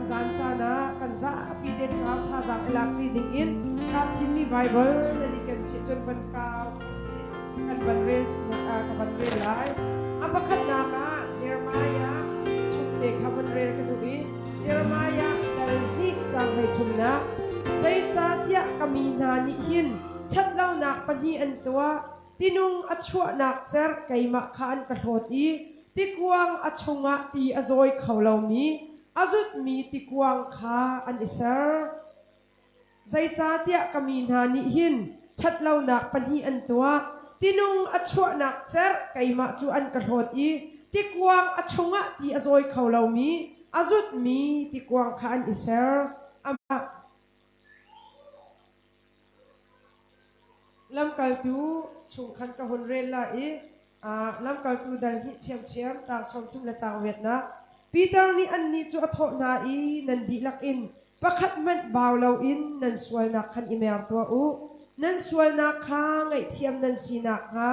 Tuzan caan ah kan zapi te thlarau thazaang i lak ṭi ding in kaa thimmi Baibal nan i ken si cun van kau si kan van rel ka van rel lai. A pakhatnak ah Jeremiah chungte kha van rel ka duh i Jeremiah dal hnih caang 33nak zeicahtiah ka mi hna nih hin ṭhatlonak pahnih an tuah tinung a chuahnak cerh keimah kha an ka hlawt i tikuang a chungah ti a zawi kho lomi a zutmi tikuang kha an i ser. Zeicahtiah ka mi hna nih hin ṭhatlonak pahnih an tuah. Tinung a chuahnak cerh keimah cu an ka hlawt i tikuang a chungah ti a zawi kho lomi a zutmi tikuang kha an i ser. Amah Lamkaltu chung khan ka hun rel lai i lamkaltu dal hnih ṭhiamṭhiam caang 30 le caang riatnak. Peter nih annih cu a thawh hna i nan dihlak in pakhat hmanh bau loin nan sualnak khan i mer tuah u. Nan sualnak kha ngaihthiam nan si nakhnga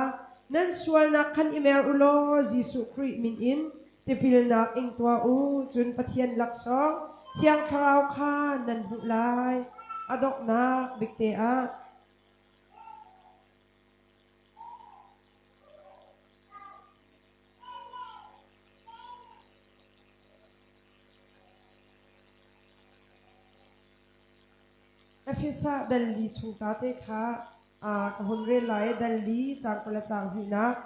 nan sualnak khan i mer u law Jesuh Khrih min in tipilnak ing tuah u, cun Pathian laksawng Thiang Thlarau kha nan hmuh lai. A donghnak bikte ah Efesa dal li chung ta te kha ka hun rel lai dal li caang 20 le caang hnihnak.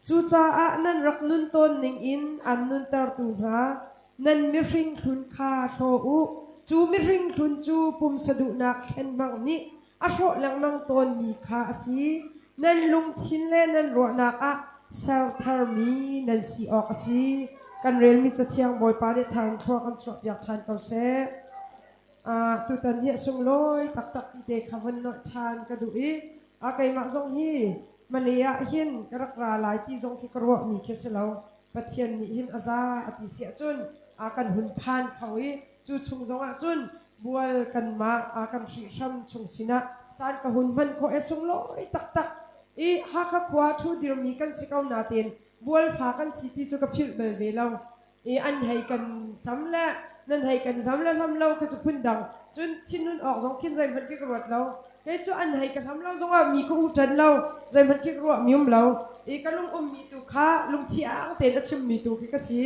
Cucaah nan rak nun tawn ning in an nuntertu hna nan mihring hlun kha hlaw u. Cu mihring hlun cu pumsa duhnak thlenhmang nih a hrawh lengmang tawnmi kha a si. Nan lungthin le nan ruahnak ah ser tharmi nan si awk a si. Kan relmi Cathiang Bawipa nih thar in thlua kan chuahpiak ṭhan ko seh. Tutan hi a sunglawi taktak ti te kha von nolh ṭhan ka duh i keimah zong hi Malay ah hin ka rak ra lai ti zong khi ka ruahmi khi si lo. Pathian nih hin a za a ti si ahcun a kan hun phan kho i cu chung zong ah cun bual kanmah a kan hrihhram chung sinah caan ka hun hman khawh i sunglawi taktak i Hakha khua ṭhu dirmi kan si ko nain bualfa kan si ti cu ka philh bal ve lo. I an hei kan hlam le nan hei kan hlam le hlam lo kha cu phundang cun thinhun awk zong khin zeihmanh khi ka ruat lo. Kei cu an hei ka hlam lo zongah mi ka u ṭan lo, zeihmanh khi ka ruah mi um lo. I ka lung ummi tu kha lungthiang tein a chimmi tu khi ka si.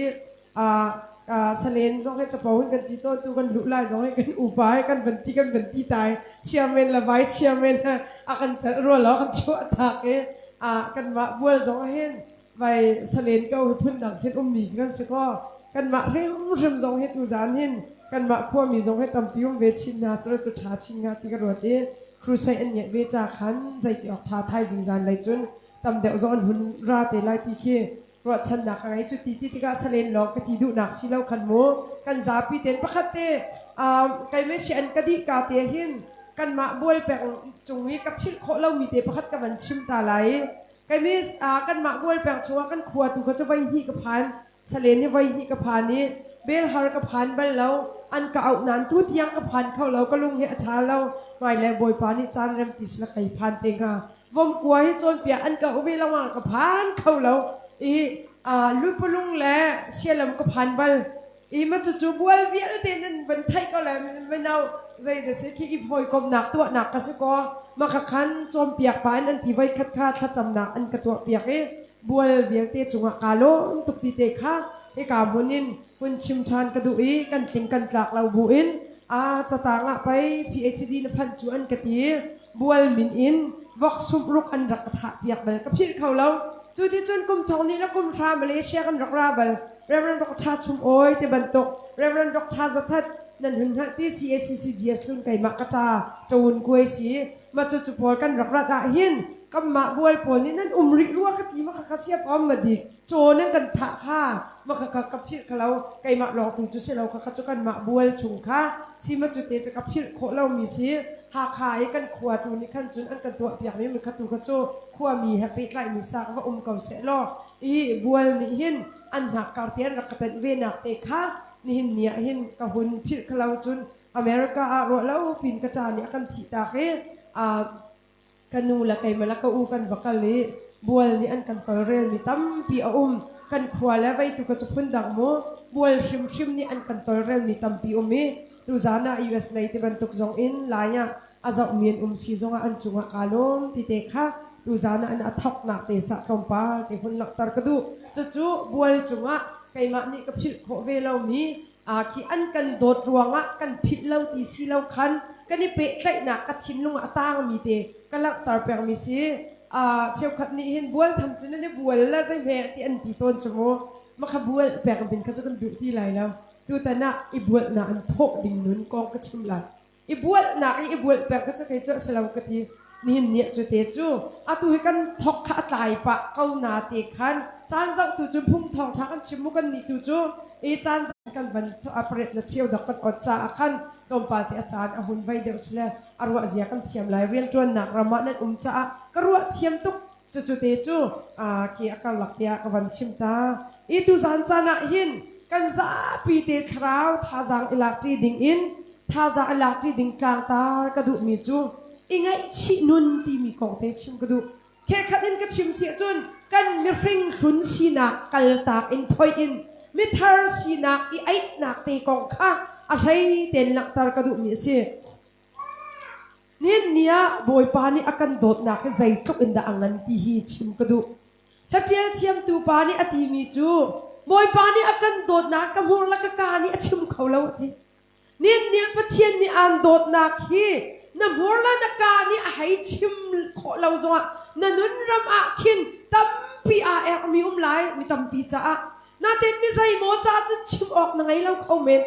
Salen zong hi capo in kan ti tawn tu kan luh lai zong hi kan upa hi kan van ti kan van ti tai chairman le vice chairman a kan celh rua lo kan chuah tak i kanmah bual zong ah hin vai salen ko hi phundang hin ummi kan si ko. Kanmah hrimhrim zong hi tuzan hin kanmah khuami zong hi tampi um ve chin hna selaw cu ṭha chin hnga ti ka ruat i crusade an ngeih ve ca khan zeiti awk ṭha thaizing zan lei cun tam deuh zong an hun ra te lai ti khi ruahchannak ka ngei. Cu ti ti tikah salen lawng ka ti duhnak si lo khan mu kan zapi ten pakhat te keimah si an ka dih ka te hin kanmah bual peng cung i ka philh khawh lomi te pakhat ka van chim ta lai. Keimah kanmah bual peng chungah kan khua tu kha cu voi hnih ka phan. Salen hi voi hnih ka phan i belhar ka phan bal lo. An ka auh nain tu tiang ka phan kho lo. Ka lung hi a ṭha lo. Hmailei Bawipa nih caan rem ti sila kai phan te hnga. Vomkua hi cawnpiak an ka uve lengmang ka phan kho lo. I lupalung le sialam ka phan bal. I ma cucu bual vialte nan van theih ko le mino zei da si khi i hawikomnak tuahnak ka si ko. Maka khan cawnpiak pa in an ti voi khat kha thlacamnak an ka tuah piak i bual vialte cungah kaa lawm tuk ti te kha hika hmun in hun chim ṭhan ka duh i kan tling kan tlak lo bu in a catang ah pei PhD na phanh cu an ka ti. Bual min in vok sumh ruk an rak ka thah piak bal ka philh kho lo. Cu ti cun kum thong nih le kum hra Malaysia kan rak ra bal. Reverend Dr. Chum Awi te bantuk Reverend Dr. Zathat nan hun hngalh ti CACC GS hlun keimah ka ṭa ṭawun kuai si ma cu cu pawl kan rak rat ah hin kanmah bual pawl nih nan um rih rua ka ti ma kha siap om ma dik caw nan kan thah kha ma kha kha ka philh kha lo keimah lawng tu cu si lo kha kha cu kanmah bual chung kha si ma cu te cu ka philh khawh lomi si. Hakha i kan khua tu nih khan cun an kan tuah piak mi kha tu kha cu khuami he pehtlaihmi sak va um ko seh law i bual nih hin an hnak kar te an rak ka tenh ve nak te kha nihin ni ah hin ka hun philh khalo. Cun America ah ruah lo pin ka ca nih a kan thih tak i ka nu le keimah le ka u kan va kal i bual nih an kan tolrel mi tampi a um. Kan khua le vei tu ka cu phundang mu. Bual hrimhrim nih an kan tolrelmi tampi um i tuzaan ah US lei ti bantuk zong in Lai ah a zohmi an um si zongah an cungah kaa lawm ti te kha tuzaan ah an a thawknak te sah tlawmpal te hun langhter ka duh. Cucu bual cungah keimah nih ka philh khawh ve lomi khi an kan dawt ruangah kan philh lo ti si lo khan kan i pehtlaihnak ka thinlung ah a tangmi te ka langhter pengmi si. Cheukhat nih hin bual tham cu nan i bual la zeihme ti an ti tawn cu mu. Makha bual pek ding kha cu kan duh ti lai lo. Tutan ah i bualnak an thawh ding nun kong ka chim lai. I bualnak i i bual pek kha cu kei cu a si lo ka ti. Nihin ni cu te cu atu hi kan thok kha a tlai pah ko na te khan caan zoh tu cu phung thawng ṭha kan chim mu kan nih tu cu i caan kan van pariat le cheu dok kan ot caah khan tlawmpal te a caan a hun vei deuh sile a ruah zia kan thiam lai. Rianṭuannak ram ah nan um caah ka ruah thiam tuk. Cucu te cu ke a karlak tiah ka van chim ta. I tuzan caan ah hin kan zapi te thlarau thazaang i lak ṭi ding in thazaang i lak ṭi ding tlangtar ka duhmi cu i ngaihchih nun timi kong te chim ka duh. Khekhat in ka chim si ahcun kan mihring hlun sinak kaltak in phoih in mithar sinak i aihnak te kong kha a hlei tein langhter ka duhmi a si. Nihin ni ah Bawipa nih a kan dawtnak hi zeitluk in dah a ngan ti hi chim ka duh. Hlaṭial thiamtu pa nih a timi cu Bawipa nih a kan dawtnak ka hmur le ka kaa nih a chim kho lo a ti. Nihin ni ah Pathian nih aan dawtnak hi na hmur le na kaa nih a hei chim khawh lo zongah na nun ram ah khin tampi aa erhmi um lai mi tampi caah. Natin mi zeimaw caah cun chim awk na ngei lo kho men.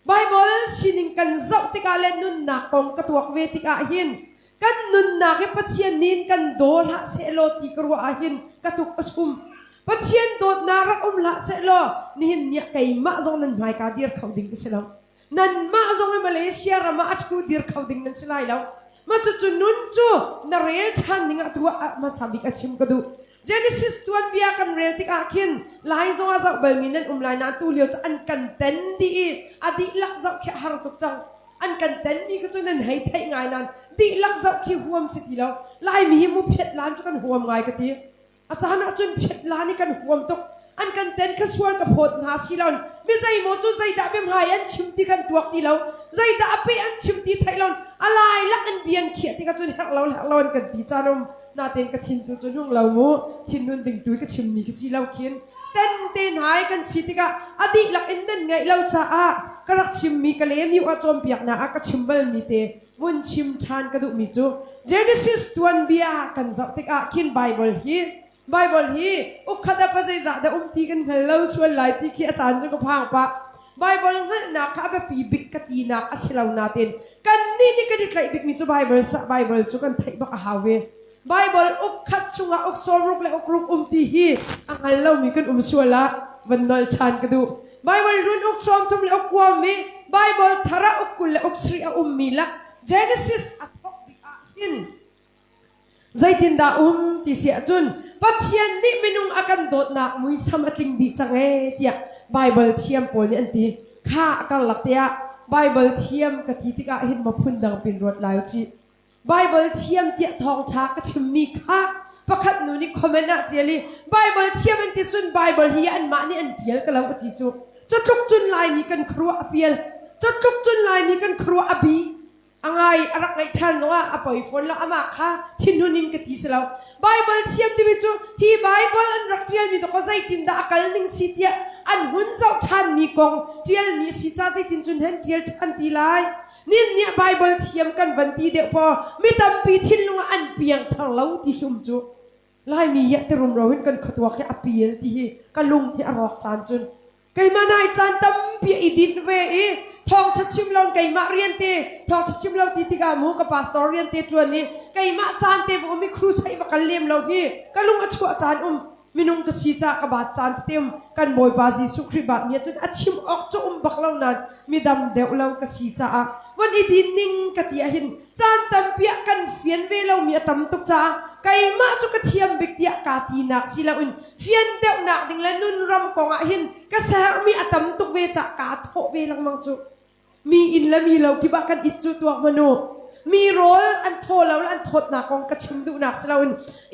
Baibal sining kan zoh tikah le nunnak kong ka tuak ve tikah hin kan nunnak hi Pathian nih kan daw hlah sehlaw ti ka ruah ahhin ka tuk a sum. Pathian dawtnak rak um hlah sehlaw nihin ni ah keimah zong nan hmaika dir kho ding ka si lo. Nanmah zong hi Malaysia ram ah a ṭhu dir kho ding nan si lai lo. Mah cucu nun cu na rel ṭhan ding ah tu ah hmasa bik a chim ka duh. Genesis tuanbia kan rel tikah khin Lai zong ah zoh balmi nan um lai nain tu lio cu an kan ten dih i a dihlak zoh khi a har tuk cang. An kan tenmi kha cu nan hei theih ngai nain dihlak zoh khi huam si ti lo. Laimi hi mu phiat lan cu kan huam ngai ka ti. A caan ah cun phiat lan hi kan huam tuk. An kan ten kha sual ka phawt hna si lon mi zeimaw cu zeidah biahmai an chim ti kan tuak ti lo. Zeidah a peh an chim ti theih lon a lai lak in bia an khiah tikah cun herh lo herh lo an kan ti caan um. Natein ka thin tu cu hnung lo mu thinhun ding tu ka chimmi ka si lo khin ten te hnai kan si tikah a dihlak in nan ngaih lo caah ka rak chimmi ka lem yu ah cawnpiaknak ah ka chim balmi te vun chim ṭhan ka duhmi cu Genesis tuanbia kan zoh tikah khin Bible hi Bible hi ukhat ah pa zeizah dah um ti kan hngal lo sual lai ti khi a caan cu ka phang pah Bible hngalhnak kha a biapi bik ka tinak a si lo nain kannih nih kan i tlaih bikmi cu Bible Bible cu kan theih bak a hau ve. Bible uk khat chungah uk sawmruk le uk ruk um ti hi a hngal lomi kan um sual ah van nol ṭhan ka duh. Bible run uk 30 le uk kuami Bible thar ah uk 20 le uk 70 a ummi lak Genesis a thawk bik ah hin Zeitindah um ti si ahcun Pathian nih minung a kan dawtnak muisam a tling dih cang ee tiah Baibal thiam pawl nih an ti. Kha karlak te ah Baibal thiam ka ti tikah hin maw phundang pin ruat lai u cih. Baibal thiam tiah thawngṭha ka chimmi kha pakhat nu nih comment ah ṭial i Baibal thiam an ti cun Baibal hi anmah nih an ṭial ka lo a ti cu. Cutluk cun Laimi kan khuaruah a pial. Cutluk cun Laimi kan khuaruah a bi. A ngai a rak ngaih ṭhan zongah a poi fawn lo amah kha thinhun in ka ti si lo. Baibal thiam timi cu hi Baibal an rak ṭialmi dawkaw zeitindah a kal ning si tiah an hun zoh ṭhanmi kong ṭialmi a si ca zeitin cun hen ṭial ṭhan ti lai. Nin nih Baibal thiam kan van ti deuh paw mi tampi thinlung ah an piangthar lo ti hi um cu. Laimi hi ti rumro hin kan khuatuak hi a pial ti hi ka lung hi a rawk caan cun Keimah nai caan tampi i dinh ve i thawngṭha chim lo keimah rian te thawngṭha chim lo ti tikah mu ka pastor rian te ṭuan i keimah caan te va um i crusade va kal lem lo hi ka lung a chuah caan um minung ka si ca ka baat caan tete um kan Bawipa Jesuh Khrih baat mi cun a chim awk cu um bak lo nain midam deuh lo ka si caah von i din ning ka ti ahhin caan tampi ah kan fian ve lomi a tam tuk caah keimah cu ka thiam bik tiah kaa tinak si loin fian deuhnak ding le nun ram kong ah hin ka siaherhmi a tam tuk ve cah kaa thawh ve lengmang cu mi inn le mi lo kip ah kan it cu tuak hmanh u. Mi rawl an thaw lo le an thawtnak kong ka chim duhnak si loin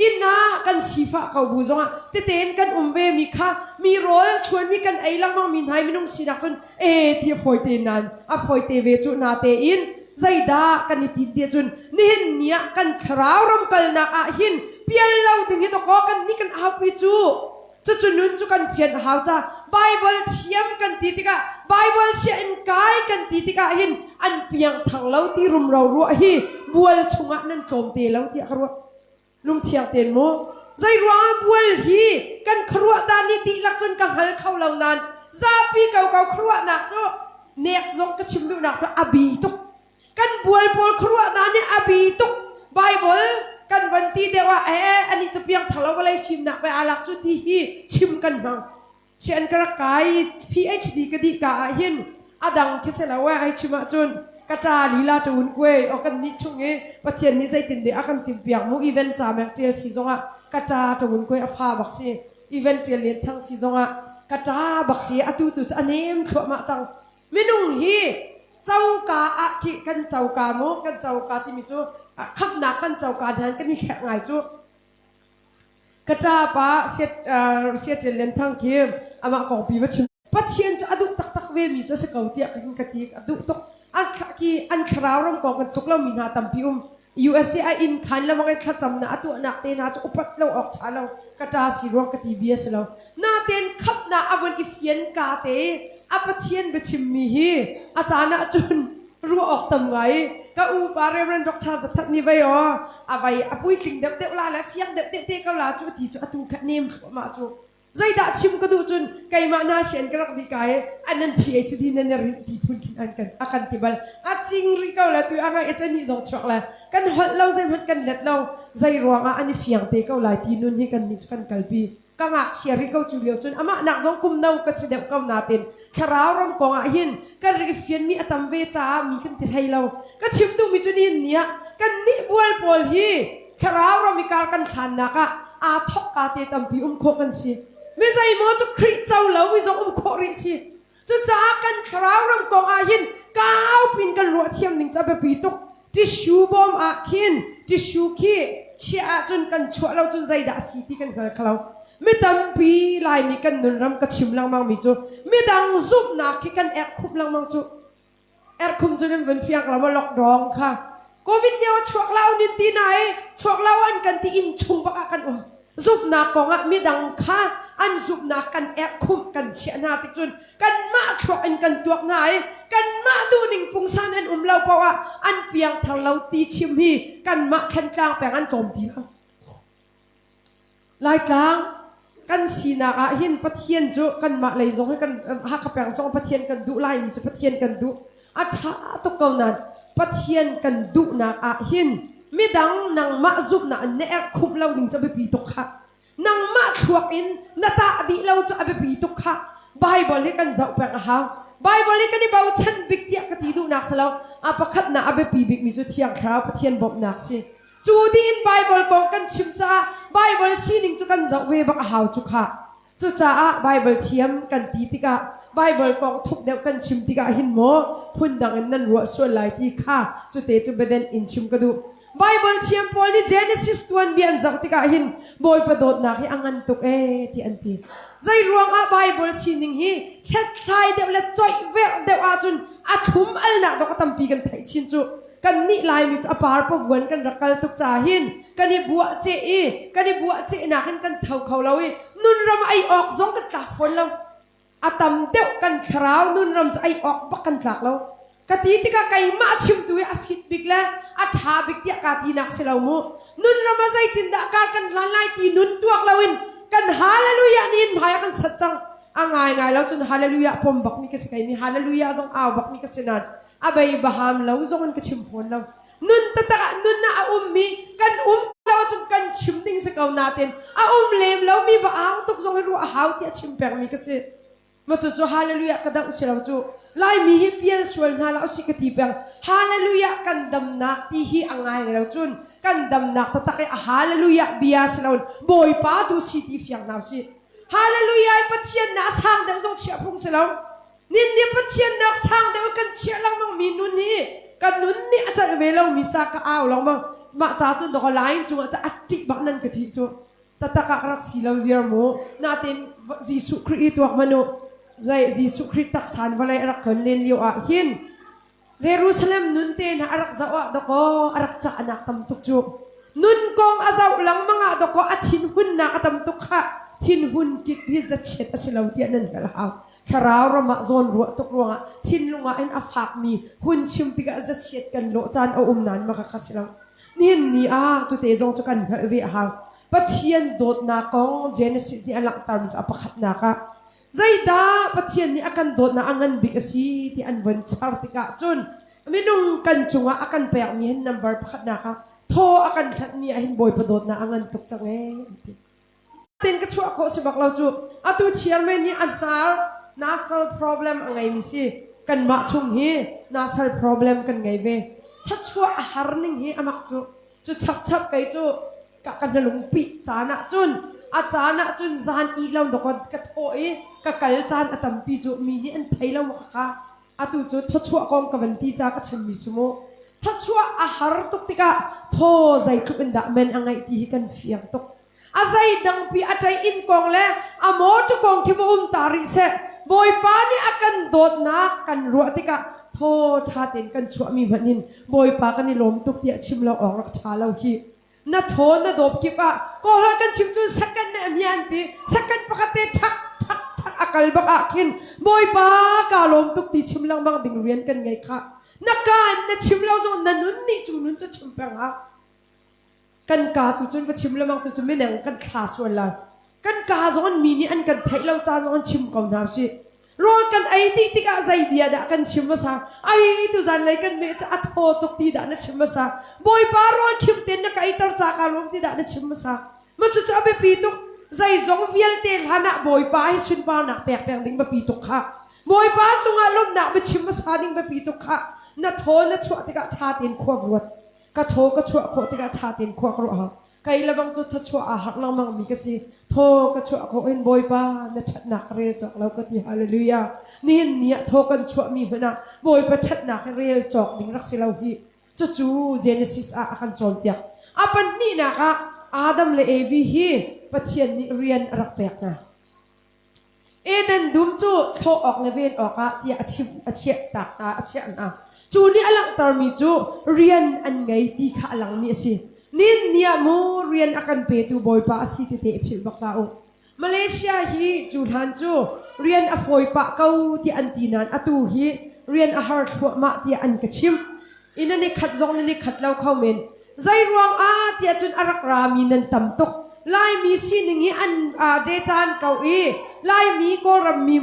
inn ah kan sifah ko bu zongah tetein kan um ve mi kha mi rawl chuanmi kan ei lengmang mi hna minung sinak cun e ti a fawi te nan a fawi te ve cu na tein zeidah kan i tin ti cun nihin ni ah kan thlarau ram kalnak ah hin pial lo ding hi dawkaw kan nih kan aupi cu. Cucu nun cu kan fian a hau ca. Bible thiam kan ti tikah Bible chia in kai kan ti tikah hin an piang thang lo ti rumro ruah hi bual chungah nan tlawm te lo tiah ka ruah. Lungthiang ten mu. Zei ruangah bual hi kan khuaruah dan nih dihlak cun ka hngal kho lo nain zapi koko khuaruahnak cu nek zong ka chim duhnak cu a bi tuk. Kan bual pawl khuaruahnak nih a bi tuk. Bible kan van ti deuh ah ee anih cu piang thar lo vawlei fimnak ve aa lak cu ti hi chim kan hmang. Si an ka rak kai PhD ka dih ka ah hin a dang khi si lo eh ai chim ahcun ka ṭa lila ṭun kuai o kan nih chung i Pathian nih zeitin deh a kan timhpiak mu event ca mek ṭial si zongah ka ṭa ṭun kuai a fa bak si event ṭial len thang si zongah ka ṭa bak si atu tu cu a nem thluahmah cang. Minung hi coka ah khi kan coka mu kan coka timi cu khamhnak kan coka hna kan i hrek ngai cu. Ka ṭapa Seattle Lian Thang khi amah kong pi va chim. Pathian cu a duh taktak ve mi cu a si ko tiah ka ti a duh tuk. An khi an thlarau ram kong kan tluk lomi hna tampi um. USA a inn khan lamang i thlacam na a tuahnak te hna cu upat lo awk ṭha lo ka ṭa si ruang ka ti bia si lo. Natein khamhnak a vun i fian ka te a Pathian biachimmi hi a caan ah cun ruah awk tam ngai. Ka u pa Reverend Dr. Zathat nih vei aw a vai a puitling deuh deuh la le fiang deuh deuh te ko la cu ti cu atu kha nem thluahmah cu. Zeidah chim ka duh cun keimah na sian ka rak dih ka i an nan PhD nan i rinh ti phun khin an kan a kan ti bal. A cing rih ko le tu a ngaih a nih zong chuak le kan holh lo zeihmanh kan let lo zei ruangah an i fiang te ko lai ti nun hi kan nih cu kan kalpi. Ka ngakchia rih ko cu lio cun amah nak zong kum no ka si deuh ko nain thlarau ram kong ah hin kan rak i fianmi a tam ve caah mi kan ti hlei lo. Ka chim duhmi cu nihin ni ah kan nih bual pawl hi thlarau ram i kar kan hlannak ah aa thok ka te tampi um khawh kan si. Mi zeimaw cu Khrih co lo mi zong um khawh rih si. Cucaah kan thlarau ram kong ah hin kau pin kan ruah thiam ning cu a biapi tuk. Tissue bawm ah khin tissue khi chiah ahcun kan chuah lo cun zeidah a si ti kan hngal kho lo. Mi tampi Laimi kan nunram ka chim lengmang mi cu midang zumhnak khi kan erhkhumh lengmang cu. Erhkhum cu nan vun fiang lo maw lockdown kha. Covid lio ah chuak lo nin ti na i chuak lo an kan ti inn chung bak ah kan um. Zumhnak kong ah midang kha an zumhnak kan erhkhumh kan chiah hna tik cun kanmah thluak in kan tuak hna i kanmah duhning pungsan an um lo paoh ah an piangthar lo ti chim hi kanmah Thantlang peng an tlawm ti lo. Laitlang kan sinak ah hin Pathian cu kanmah lei zong hi kan Hakha peng zong Pathian kan duh Laimi cu Pathian kan duh a ṭha tuk ko nain Pathian kan duhnak ah hin midang nangmah zumhnak in na erhkhumh lo ding cu a biapi tuk khah. Nangmah thluak in na tah dih lo cu a biapi tuk khah. Bible hi kan zoh peng a hau. Bible hi kan i bochan bik tiah ka ti duhnak si lo. A pakhatnak a biapi bikmi cu Thiang Thlarau Pathian bawmhnak si. Cu dih in Bible kong kan chim caah Bible sining cu kan zoh ve bak a hau cu khah. Cucaah Bible thiam kan ti tikah Bible kong thuk deuh kan chim tikah hin maw phundang in nan ruah sual lai ti kha cute cu biadenh in chim ka duh. Bible thiam pawl nih Genesis tuanbia an zoh tikah hin Bawipa dawtnak hi a ngan tuk ee ti an ti. Zei ruangah Bible sining hi hlethlai deuh le coih verh deuh ahcun a thlum alnak dawk a tampi kan theih chin cu. Kannih Laimi cu a par pavuan kan rak kal tuk caah hin kan i buah ceh i kan i buah cehnak in kan tho kho lo i nunram ei awk zong kan tlak fawn lo. A tam deuh kan thlarau nunram cu ei awk bak kan tlak lo. Ka ti tikah keimah chimtu hi a fit bik le a ṭha bik tiah kaa tinak si lo mu. Nunram ah zeitindah kar kan hlan lai ti nun tuak loin kan hallelujah ni in hmai ah kan sat cang. A ngaingai lo cun hallelujah pom bakmi ka si kei mi hallelujah zong au bakmi ka si nain a bei baham lo zong in ka chim fawn lo nun taktak ah nun ah a ummi kan um lo ahcun kan chim ding si ko natin a um lem lomi va ang tuk zong hi ruah a hau tiah chim pengmi ka si ma cu cu hallelujah ka doh si lo cu laimi hi pial sual hna la usih ka ti peng hallelujah kan damnak ti hi a ngai lo cun kan damnak taktak i a hallelujah bia si lo bawipa tu si ti fiang hna usih hallelujah pathian na a sang deuh zong chiah phung si lo Nin nih Pathian nak sang deuh kan chiah lengmang mi nun hi. Ka nun nih a celh ve lomi sa ka au lengmang. Mah ca cun dawkaw line cungah ca a ṭih bak nan ka ṭih cu. Tatak ah ka rak si lo ziar mu. Natin Jesuh Khrih i tuak hmanh u. Zei Jesuh Khrih taksa in vawlei a rak tlon len lio ah hin Jerusalem nun te hna a rak zoh ah dawkaw a rak ṭahnak tam tuk cu. Nun kong a zoh lengmang ah dawkaw a thinhunnak a tam tuk khah. Thinhun kip hi zachiat a si lo tiah nan hngalh hau. Thlarau ram ah zawn ruah tuk ruangah thinlung ah hin a fakmi hun chim tikah zachiat kan lawh caan a um nain maka kha si lo. Nihin ni ah cute zong cu kan hngalh ve a hau. Pathian dawtnak kong Genesis nih a langhtermi cu a pakhatnak ah zeidah Pathian nih a kan dawtnak a ngan bik a si ti an von char tikah cun minung kan cungah a kan pekmi hin number pakhatnak ah thaw a kan hlatmi ah hin Bawipa dawtnak a ngan tuk cang ee an ti. Tin ka chuah khawh si bak lo cu. Atu chairman hi a hnar nasal problem a ngeimi si. Kanmah chung hi nasal problem kan ngei ve. Thachuah a har ning hi amak cu. Cu chapchap kei cu ka ka hnalung pih caan ah cun a caan ah cun zan ih lo dawk ka thawh i ka kal caan a tampi cu mi nih an thei lo ma ka atu cu thawchuah kong ka van ti ca ka chimmi si mu. Thawchuah a har tuk tikah thaw zeitluk in dah men a ngeih ti hi kan fiang tuk. A zeidangpi a ṭei inn kong le a mawṭaw kong khi va um ta rih seh. Bawipa nih a kan dawtnak kan ruah tikah thaw ṭha tein kan chuahmi hmanh in Bawipa kan i lawm tuk tiah chim lo awk rak ṭha lo hi. Na thaw na dawp kip ah kawlholh kan chim cun second ne a hmia an ti. Second pakhat te ṭhak ṭhak ṭhak a kal bak ah khin Bawipa kaa lawm tuk ti chim lengmang ding rian kan ngei khah. Na kaa in na chim lo zong na nun nih cu nun cu chim peng ah. Kan kaa tu cun va chim lengmang tu cu mineng kan thla sual lai. Kan kaa zong an mi nih an kan theih lo caan zong an chim ko hna usih. Rawl kan ei dih tikah zei bia dah kan chim hmasa? Ai tuzan lei kan meh cu a thaw tuk ti dah na chim hmasa? Bawipa rawl khim tein na ka eiter ca kaa lawm ti dah na chim hmasa? Ma cucu a biapi tuk. Zeizong vialte hlan ah Bawipa hi sunparnak pek peng ding biapi tuk khah. Bawipa cungah lawmhnak biachim hmasa ding biapi tuk khah. Na thaw na chuah tikah ṭha tein khua ruat. Ka thaw ka chuah khawh tikah ṭha tein khua ka ruah hau. Kei lebang cu thachuah aa harh lengmang mi ka si. Thaw ka chuah khawh hin Bawipa na ṭhatnak ka rel cawk lo ka ti. Hallelujah. Nihin ni ah thaw kan chuahmi hmanh ah Bawipa ṭhatnak hi rel cawk ding rak si lo hih. Cucu Genesis ah a kan cawnpiak. A pahnihnak ah Adam le Evi hi Pathian nih rian a rak pek hna. Eden dum cu thlawh awk le ven awkah tiah a chimh a chiah tak hna a chiah hna. Cu nih a langhtermi cu rian an ngei ti kha a langmi a si. Nin ni ah mu rian a kan petu Bawipa a si tete i philh bak hlah u. Malaysia hi cu hlan cu rian a fawi pah ko tiah an ti nain atu hi rian a har thluahmah tiah an ka chimh. Inn an i khat zong nan i khat lo kho men. Zei ruang ah tiah cun a rak rami nan tam tuk. Laimi sining hi an data an kau i Laimi Kawlram mi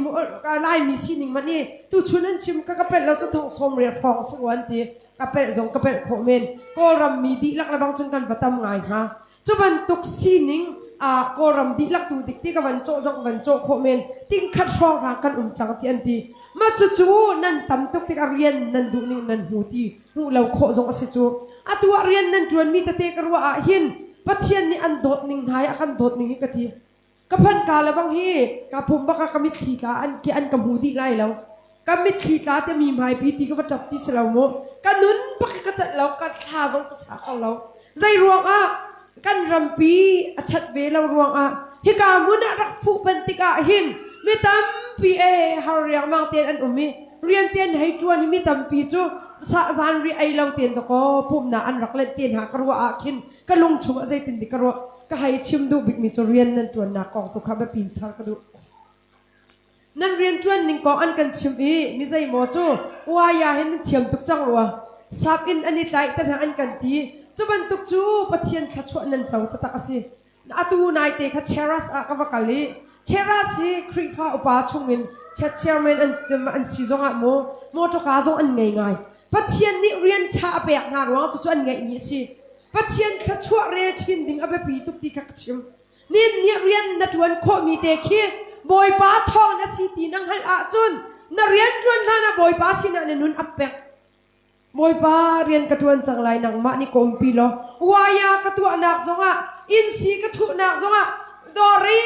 Laimi sining man i tuchun an chim ka ka pelh lo cu thong sawm riat hrawng si rua an ti. Ka pelh zong ka pelh khawh men. Kawlram mi dihlak le bang cun kan va tam ngai hnga. Cu bantuk sining Kawlram dihlak tu dik ti ka van cawh zong van cawh khawh men tingkhat hrawng hna kan um cang ti an ti. Mah cucu nan tam tuk tikah rian nan duh ning nan hmu ti hmuh lo khawh zong a si cu. Atu ah rian nan ṭuanmi tete ka ruah ah hin Pathian nih an dawt ning hna i a kan dawt ning hi ka ti. Ka phanh ka le bang hi ka pum bak ah ka mitthli tla an ki an ka hmu dih lai lo. Ka mitthli tla te mi hmaipi ti ka va ṭap ti si lo mu. Ka nun bak hi ka celh lo, ka thla zong ka sa kho lo. Zei ruangah kan rampi a ṭhat ve lo ruangah hika hmun ah rak fuh panh tikah hin mi tampi e har riangmang tein an um i rian te an hei ṭuan i mi tampi cu zan ri ei lo tein dakaw pumhnak an rak lenh te hna ka ruah ah khin ka lung chungah zeitin dik ka ruah ka hei chim duh bikmi cu rian nan ṭuannak kong tu kha biapin char ka duh. Nan rianṭuan ning kong an kan chimh i mi zeimaw cu uaya hin nan thiam tuk cang rua. Sap in an i tlaih te hna an kan ti. Cu bantuk cu Pathian thluachuah nan co taktak a si. Atu naite kha Cheras ah ka va kal i Cheras hi Khrihfa upa chungin chairman an, an si zongah maw mawṭawka zong an ngei ngai. Pathian nih rian ṭha a pek hna ruang cucu an ngeihmi a si. Pathian thluachuah rel chin ding a biapi tuk ti kha ka chim. Nin nih rian na ṭuan khawhmi te khi Bawipa thawng na si ti na hngalh ahcun na rian ṭuan hlan ah Bawipa sinah na nun ap pek. Bawipa rian ka ṭuan cang lai nangmah nih ka umpi law waya ka tuahnak zongah innsi ka thuhnak zongah dawr i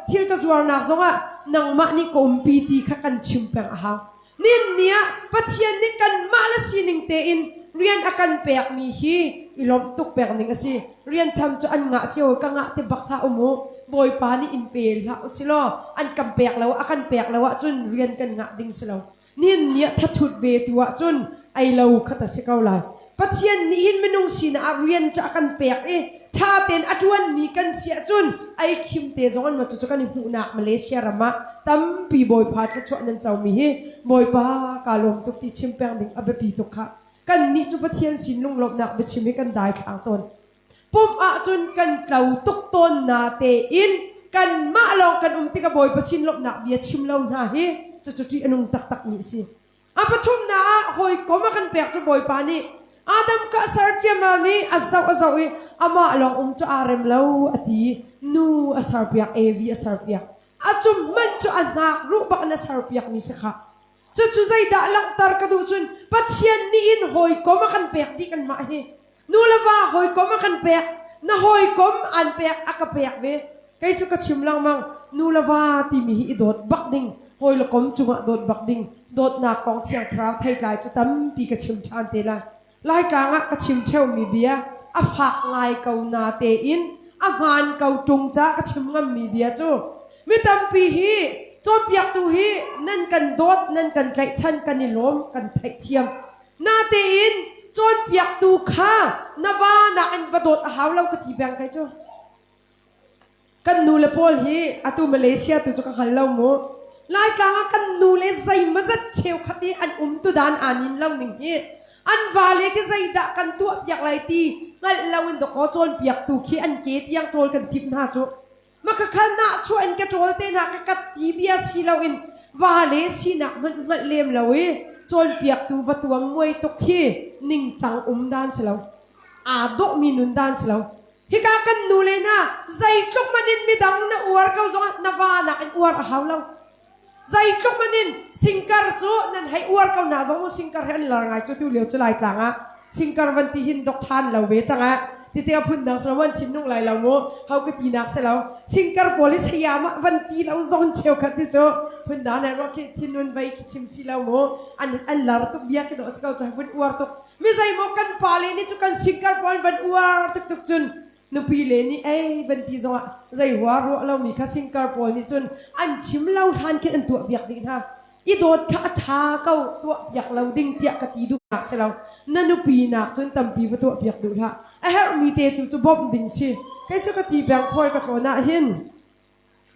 thil ka zuarnak zongah nangmah nih ka umpi ti kha kan chim peng a hau. Nin ni ah Pathian nih kanmah le sining tein rian a kan pekmi hi i lawmh tuk pek ning a si. Rian tham cu an ngah cio ka ngah ti bak hlah um u. Bawipa nih in pe hlah usilaw an kan pek lo a kan pek lo ahcun rian kan ngah ding si lo. Nin nih thathut ve tu ahcun ei lo khat a si ko lai. Pathian nih hin minung sinah ah rian cu a kan pek i ṭha tein a ṭuanmi kan si ahcun ei khim te zong an ma cucu kan i hmuhnak Malaysia ram ah tampi Bawipa thluachuah nan comi hi Bawipa kaa lawm tuk ti chim peng ding a biapi tuk khah. Kannih cu Pathian sin lunglawmhnak biachim hi kan daithlang tawn. Pumh ahcun kan tlo tuk tawn na tein kanmah lawng kan um tikah Bawipa sin lawmhnak bia chim lo hna hi cucu ṭih a nung taktakmi a si. A pathumnak ah hawikom a kan pek cu Bawipa nih Adam ka ser ciammam i a zoh a zoh i amah lawng um cu aa rem lo a ti. Nu a serpiak, Evi a serpiak. A cum hmanh cu a hnak ruh bak in a serpiakmi si khah. Cucu zeidah langhter ka duh cun Pathian nih hin hawikom a kan pek dih kanmah hi. Nu le va hawikom a kan pek, na hawikom an pek a ka pek ve. Kei cu ka chim lengmang nu le va timi hi i dawt bak ding, hawi le kom cungah dawt bak ding, dawtnak kong thiang thlarau theitlai cu tampi ka chim ṭhan te lai. Laitlang ah ka chim ṭheumi bia a fak ngai ko na tein a hmaan ko ṭung ca ka chim ngammi bia cu mi tampi hi cawnpiaktu hi nan kan dawt nan kan tlaihchan kan i lawm kan theihthiam natein cawnpiaktu kha na va nakin va dawt a hau lo ka ti peng kai cu Kan nu le pawl hi atu Malaysia tu cu ka hngal lo mu. Laitlang ah kan nu le zeimawzat cheukhat i an um tu dan aa nin lo ning hi an vale khi zeidah kan tuah piak lai ti hngalh lo in dawkaw cawnpiaktu khi an ke tiang ṭawl kan thim hna cu. Makhakhal nahchuah in ka ṭawl te hna ka kat ti bia si lo in vale sinak hmanh hngalh lem lo i cawnpiaktu va tuang muai tuk khi ningcang um dan si lo. Aa dawhmi nun dan si lo. Hika kan nu le hna zeitluk hmanh in midang na uar ko zongah na va nakin uar a hau lo. Zeitluk hmanh in singkar cu nan hei uar ko na zong singkar he an lar ngai cu tu lio cu Laitlang ah singkar van ti hin dok ṭhan lo ve cang ah tite a phun dang silo van thinlung lai lo mu ho ka ti nak si lo singkar pawl hi saya mah van ti lo zong cheukhat ti cu phun dang le ruah khi thinun vei khi chim si lo mu an an lar tuk bia ki dawh si ko cu vun uar tuk Mi zeimaw kan pale nih cu kan singkar pawl van uar tuktuk cun nupi le nih ei van ti zongah zei hua ruah lomi kha singkar pawl nih cun an chim lo hlan khin an tuah piak dih hna. I dawt kha a ṭha ko tuah piak lo ding tiah ka ti duhnak si lo. Na nupi nak cun tampi va tuah piak duh hlah. A herhmi te tu cu bawmh ding si. Kei cu ka ti peng khual ka tlawn ah hin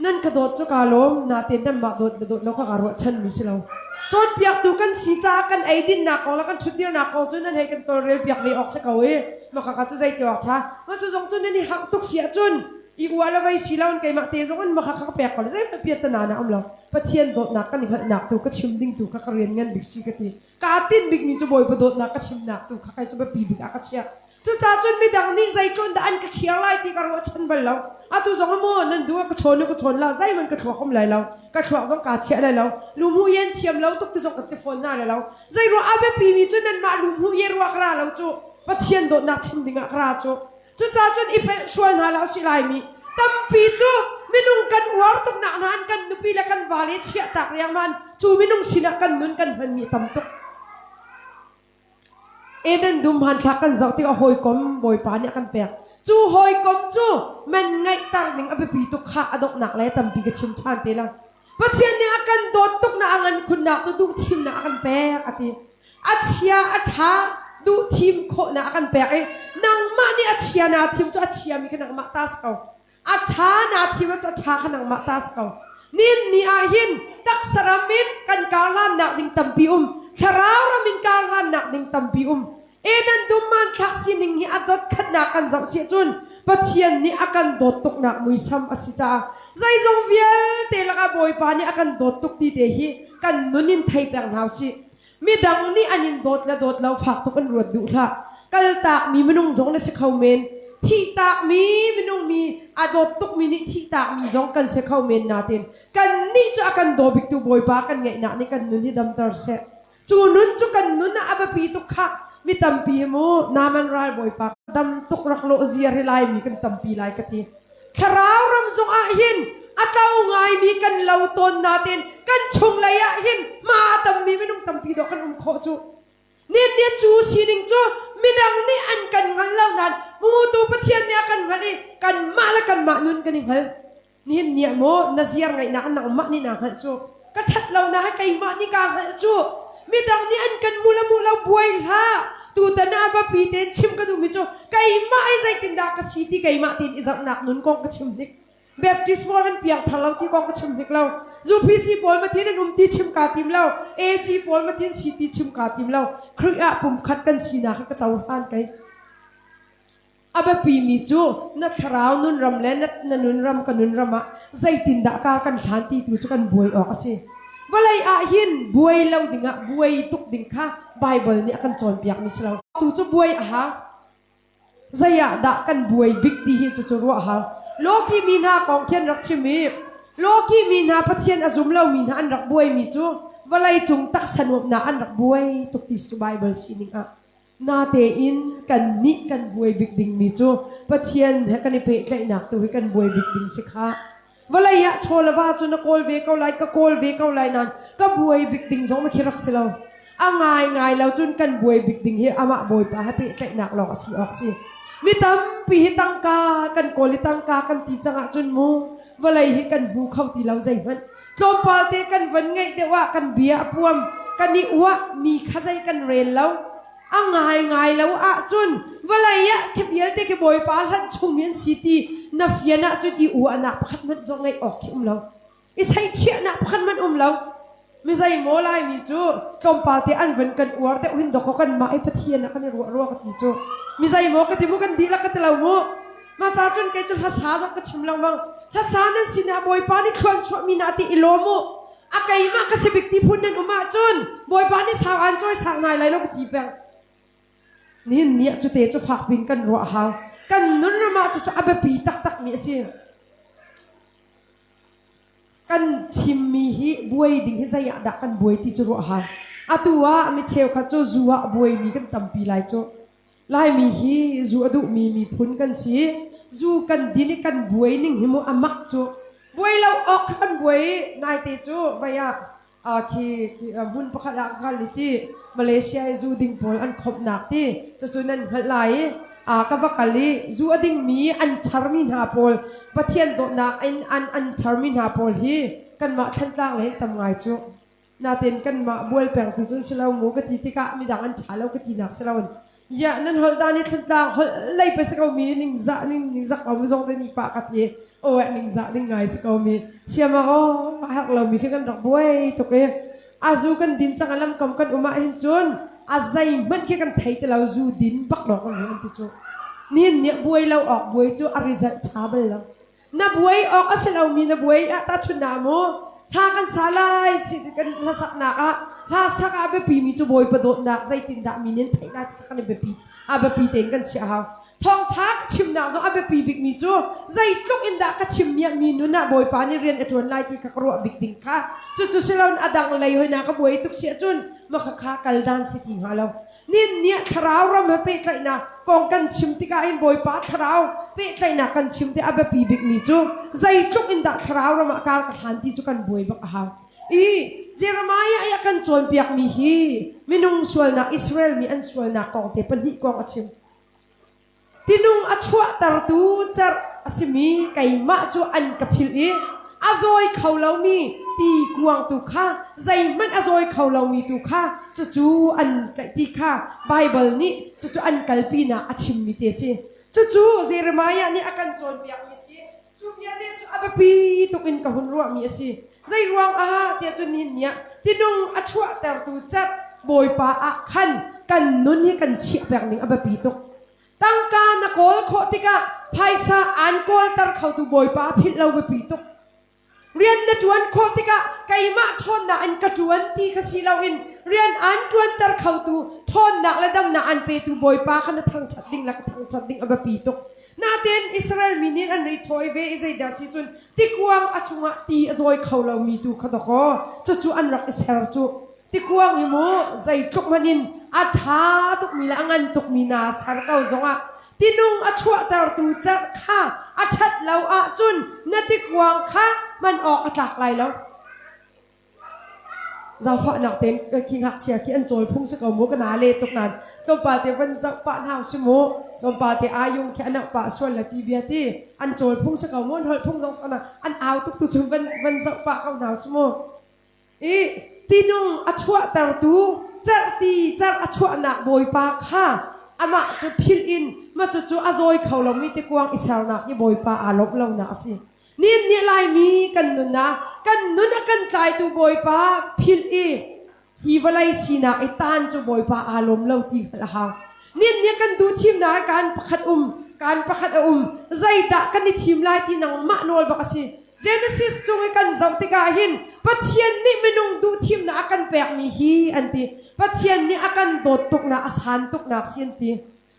Nan ka dawt cu kaa lawm, natein nanmah dawt na dawt lo kha kaa ruahchanmi si lo. Cawnpiaktu kan si caah kan eidinnak kong le kan ṭhutdirnak kong cu nan hei kan tawlrelpiak ve awk si ko i mah khakha cu zei ti awk ṭha. Mah cu zong cu nan i harh tuk si ahcun i uah le vei si loin keimah te zong in mah khakha ka pek ko le zeihmanh piahtana na um lo. Pathian dawtnak kan i hngalhnak tu ka chim ding tu kha ka rian ngan bik si ka ti. Kaa tinh bikmi cu Bawipa dawtnak ka chimnak tu kha kei cu biapi bik ah ka chiah. Cucaah cun midang nih zeitlun dah an ka khiar lai ti ka ruahchan bal lo. Atu zong maw nan duh ah ka chawn u ka chawn la zeihmanh ka thluak um lai lo. Ka thluak zong kaa chiah lai lo. Lumhu yen thiam lo tuk ti zong ka ti fawn hna lai lo. Zei ruah a biapimi cu nanmah lumhu ye ruah ka ra lo cu. Pathian dawtnak chim ding ah ka ra cu. Cucaah cun i pelh sual hna hlah usih Laimi. Tampi cu minung kan uar tuknak hna an kan nupi le kan vale chiahtak riangmang cu minung sinah kan nun kan hmanmi tam tuk. Eden dum hmanthlak kan zoh tikah hawikom Bawipa nih a kan pek. Cu hawikom cu man ngaihter ning a biapi tuk kha a donghnak le tampi ka chim ṭhan te lai. Pathian nih a kan dawt tuknak a ngan khunnak cu duhthimnak a kan pek a ti. A chia a ṭha duhthim khawhnak a kan pek i nangmah nih a chia naa thim cu a chiami kha nangmah ta si ko. A ṭha naa thim cu a ṭha kha nangmah ta si ko. Nin ni ah hin taksa ram in kan karhlannak ding tampi um, thlarau ram in karhlannak ding tampi um. Eden dum hmanthlak sining hi a dot khatnak kan zoh si cun Pathian nih a kan dawt tuknak muisam a si caah zeizong vialte lakah Bawipa nih a kan dawt tuk ti te hi kan nun in thei peng hna usih. Midang nih an in dawt le dawt lo fak tuk in ruat duh hlah. Kaltakmi minung zong na si kho men. Thihtakmi minung mi a dawt tukmi nih thihtakmi zong kan si kho men natin kannih cu a kan daw biktu Bawipa kan ngeihnak nih kan nun hi damter seh. Cu nun cu kan nun ah a biapi tuk khah. Mi tampi hi mu Naaman ral Bawipa dam tuk rak lawh ziar hi Laimi kan tampi lai ka ti. Thlarau ram zong ah hin a tlo ngaimi kan lo tawn nain kan chunglei ah hin hma a tammi minung tampi dawh kan um khawh cu. Nihin ni cu sining cu midang nih an kan hngal lo nain hmutu Pathian nih a kan hngalh i kanmah le kanmah nun kan i hngal. Nihin ni ah maw na ziar ngaihnak nangmah nih naa hngalh cu ka ṭhat lonak hi keimah nih kaa hngalh cu midang nih an kan mu le mu lo buai hlah tutan ah biapi tein chim ka duhmi cu keimah hi zeitindah ka si ti keimah tein i zohnak nun kong ka chim hnik Baptist pawl an piangthar lo ti kong ka chim hnik lo UPC pawl matin an um ti chim kaa tim lo AG pawl matin si ti chim kaa tim lo Khrih ah pumkhat kan sinak hi ka cohlan kei A biapimi cu na thlarau nunram le na, na nunram ka nunram ah zeitindah kar kan hlan ti tu cu kan buai awk a si. Vawlei ah hin buai lo dingah buai tuk ding kha Baibal nih a kan cawnpiakmi si lo. Tu cu buai a hau. Zei ah dah kan buai bik ti hi cucu ruah a hau. Lawki mi hna kong khi an rak chim i Lawki mi hna Pathian a zum lomi hna an rak buaimi cu vawlei cung taksa nuamhnak an rak buai tuk ti cu Baibal sining ah Natein kannih kan buai bik dingmi cu Pathian he kan i pehtlaihnak tu hi kan buai bik ding si khah. Vawlei ah chaw le va cu na kawl ve ko lai, ka kawl ve ko lai nain ka buai bik ding zong na khi rak si lo. A ngaingai lo cun kan buai bik ding hi amah Bawipa he pehtlaihnak lawng a si awk si. Mi tampi hi tangka kan kawl i tangka kan ti cang ahcun mu vawlei hi kan hmu kho ti lo zeihmanh. Tlawmpal te kan van ngeih deuh ah kan bia a puam, kan i uah mi kha zei kan rel lo. A ngaingai lo ahcun vawlei ah khi vialte khi Bawipa hlanh chungmi an si ti na fian ahcun i uahnak pakhat hmanh zong ngeih awk khi um lo. I seichiahnak pakhat hmanh um lo. Mi zeimaw Laimi cu tlawmpal te an van kan uar deuh hin dawkaw kanmah i Pathian ah kan i ruah rua ka ti cu. Mi zeimaw ka ti mu kan dihlak ka ti lo mu. Mah ca cun kei cu hlasa zong ka chim lengmang. Hlasa nan sinah Bawipa nih thluan chuahmi na ti i lawm u. A keimah ka si bik ti phun nan um ahcun Bawipa nih sau aan cawi sang nai lai lo ka ti peng. Nihin ni ah cute cu fak piin kan ruah a hau. Kan nun ram ah cucu a biapi taktakmi a si. Kan chimmi hi buai ding hi zei ah dah kan buai ti cu ruah a hau. Atu ah mi cheukhat cu zu ah a buaimi kan tampi lai cu. Laimi hi zu a duhmi miphun kan si. Zu kan din i kan buai ning hi mu a mak cu. Buai lo awk kha kan buai i naite cu vei ah khi hmun pakhat ah ka kal i ti Malaysia i zu ding pawl an khawmhnak ti cucu nan hngalh lai i ka va kal i zu a dingmi an charmi hna pawl Pathian dawtnak in an an charmi hna pawl hi kanmah Thlantlang lei in tam ngai cu. Natein kanmah bual pengtu cun si lo mu ka ti tikah midang an ṭha lo ka tinak si loin ya nan holh dan hi Thlantlang holh lei pe si ko mi ningzah ning ningzak ko mi zong te nih pah ka ti aw ningzah ning ngai si ko mi siama aw a herh lo mi khi kan rak buai tuk i a zu kan din cang a lam kam kan um ah hin cun a zei hmanh khi kan thei ti lo zu din bak lawng kan an ti cu nihin nih buai lo awk buai cu a result ṭha bal lo Na buai awk a si lomi na buai ah tahchunhnak mu hla kan sa lai kan hlasaknak ah hla sak ah biapimi cu Bawipa dawtnak zeitindah mi nih an theih lai ti kha kan i biapi a biapi tein kan chiah hau. Thawngṭha ka chimnak zong a biapi bikmi cu zeitluk in dah ka chimmi ah mi nun ah Bawipa nih rian a ṭuan lai ti kha ka ruah bik ding kha cucu si loin a dang lei hoi na ka buai tuk si ahcun mah khakha kal dan si ti hnga lo. Nin nih thlarau ram he pehtlaihnak kong kan chim tikah hin Bawipa thlarau pehtlaihnak kan chim ti a biapi bikmi cu zeitluk in dah thlarau ram ah kar ka hlan ti cu kan buai bak a hau. I Jeremiah i a kan cawnpiakmi hi minung sualnak Israel mi an sualnak kong te pahnih kong a chim. Tinung a chuahtertu cerh a simi keimah cu an ka philh i a zawi kho lomi ti kuang tu kha zeihmanh a zawi kho lomi tu kha cucu an tlaih ti kha Baibal nih cucu an kalpinak a chimmi te a si. Cucu Jeremiah nih a kan cawnpiakmi si. Cu vialte cu a biapi tuk in ka hun ruahmi a si. Zei ruang ah tiah cun nihin ni ah tinung a chuahtertu cerh Bawipa ah khan kan nun hi kan chiah peng ding a biapi tuk. Tangka na kawl khawh tikah phaisa aan kawlter khotu Bawipa philh lo biapi tuk. Rian na ṭuan khawh tikah keimah ṭhawnnak in ka ṭuan ti kha si loin rian aan ṭuanter khotu ṭhawnnak le damnak aan petu Bawipa kha na thangṭhat ding le ka thangṭhat ding a biapi tuk. Natein Israel mi nih an ri thawi ve i zeidah si cun tikuang a chungah ti a zawi kho lomi tu kha dawkaw cucu an rak i ser cu. Tikuang hi mu zeitluk hmanh in a ṭha tukmi le a ngan tukmi naa ser ko zongah tinung a chuahtertu cerh kha a ṭhat lo ahcun na tikuang kha hman awk a tlak lai lo. Zaangfahnak tein khi ngakchia khi an cawl phung si ko mu ka na le tuk nan tlawmpal te van zoh pah hna si mu tlawmpal te ayung khi an auh pah sual la ti bia ti an cawl phung si ko mu an holh phung zong sana an au tuk tu cu van van zoh pah ko hna si mu i tinung a chuahtertu cerhti cerh a chuahnak bawipa kha amah cu philh in ma cu cu a zawi kho lomi tikuang i sernak hi bawipa aa lawmh lonak a si Nin nih Laimi kan nun ah kan nun a kan tlaitu Bawipa philh i hi vawlei sinak i taan cu Bawipa aa lawm lo ti hngalh a hau. Nin nih kan duh thimnak ah kaan pakhat um, kaan pakhat a um. Zeidah kan i thim lai ti nangmah nawl bak a si. Genesis cung i kan zoh tikah hin Pathian nih minung duh thimnak a kan pekmi hi an ti. Pathian nih a kan dawt tuknak a san tuknak si an ti.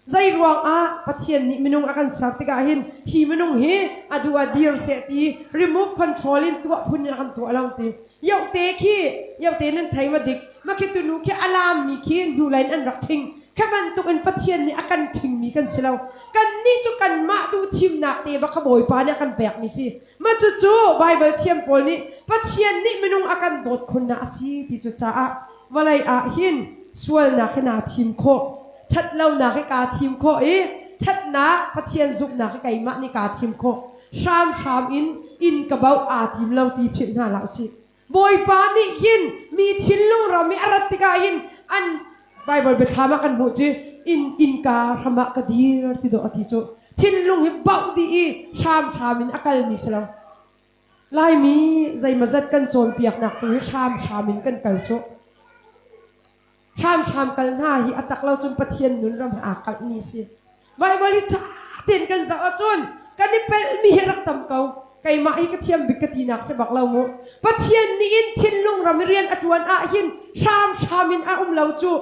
Zeiruang ah Pathian nih minung a kan ser tikah hin hi minung hi a duh ah dir seh ti remove control in tuah phun in a kan tuah lo ti. Yohte khi yohte nan thei ma dik ma khi tunu khi a laam mi khi hnu lei in an rak ṭhing. Kha bantuk in Pathian nih a kan ṭhing mi kan si lo. Kannih cu kanmah duh thimnak te bak kha Bawipa nih a kan pek mi si. Ma cucu Baibal thiam pawl nih Pathian nih minung a kan dawt khunnak a si ti cu caah vawlei ah hin sualnak hi naa thim khawh. Ṭhatlonak hi kaa thim khawh i ṭhatnak Pathian zumhnak hi keimah nih kaa thim khawh. Hramhram in inn ka bauh aa tim lo ti philh hna hlah usih. Bawipa nih hin mi thinlung ram i a rat tikah hin an Baibal biathlam ah kan hmuh ci inn innka hram ah ka dir ti dawh a ti cu thinlung hi bauh dih i hramhram in a kalmi si lo. Laimi zeimazat kan cawnpiaknak tu hi hramhram in kan kal cu. Hramhram kal hna hi a tak lo cun Pathian nun ram he aa kalhmi si. Baibal hi ṭha tein kan zoh ahcun kan i pelhmi hi rak tam ko. Keimah hi ka thiam bik ka tinak si bak lo mu. Pathian nih in thinlung ram i rian a ṭuan ahhin hramhram in a um lo cu.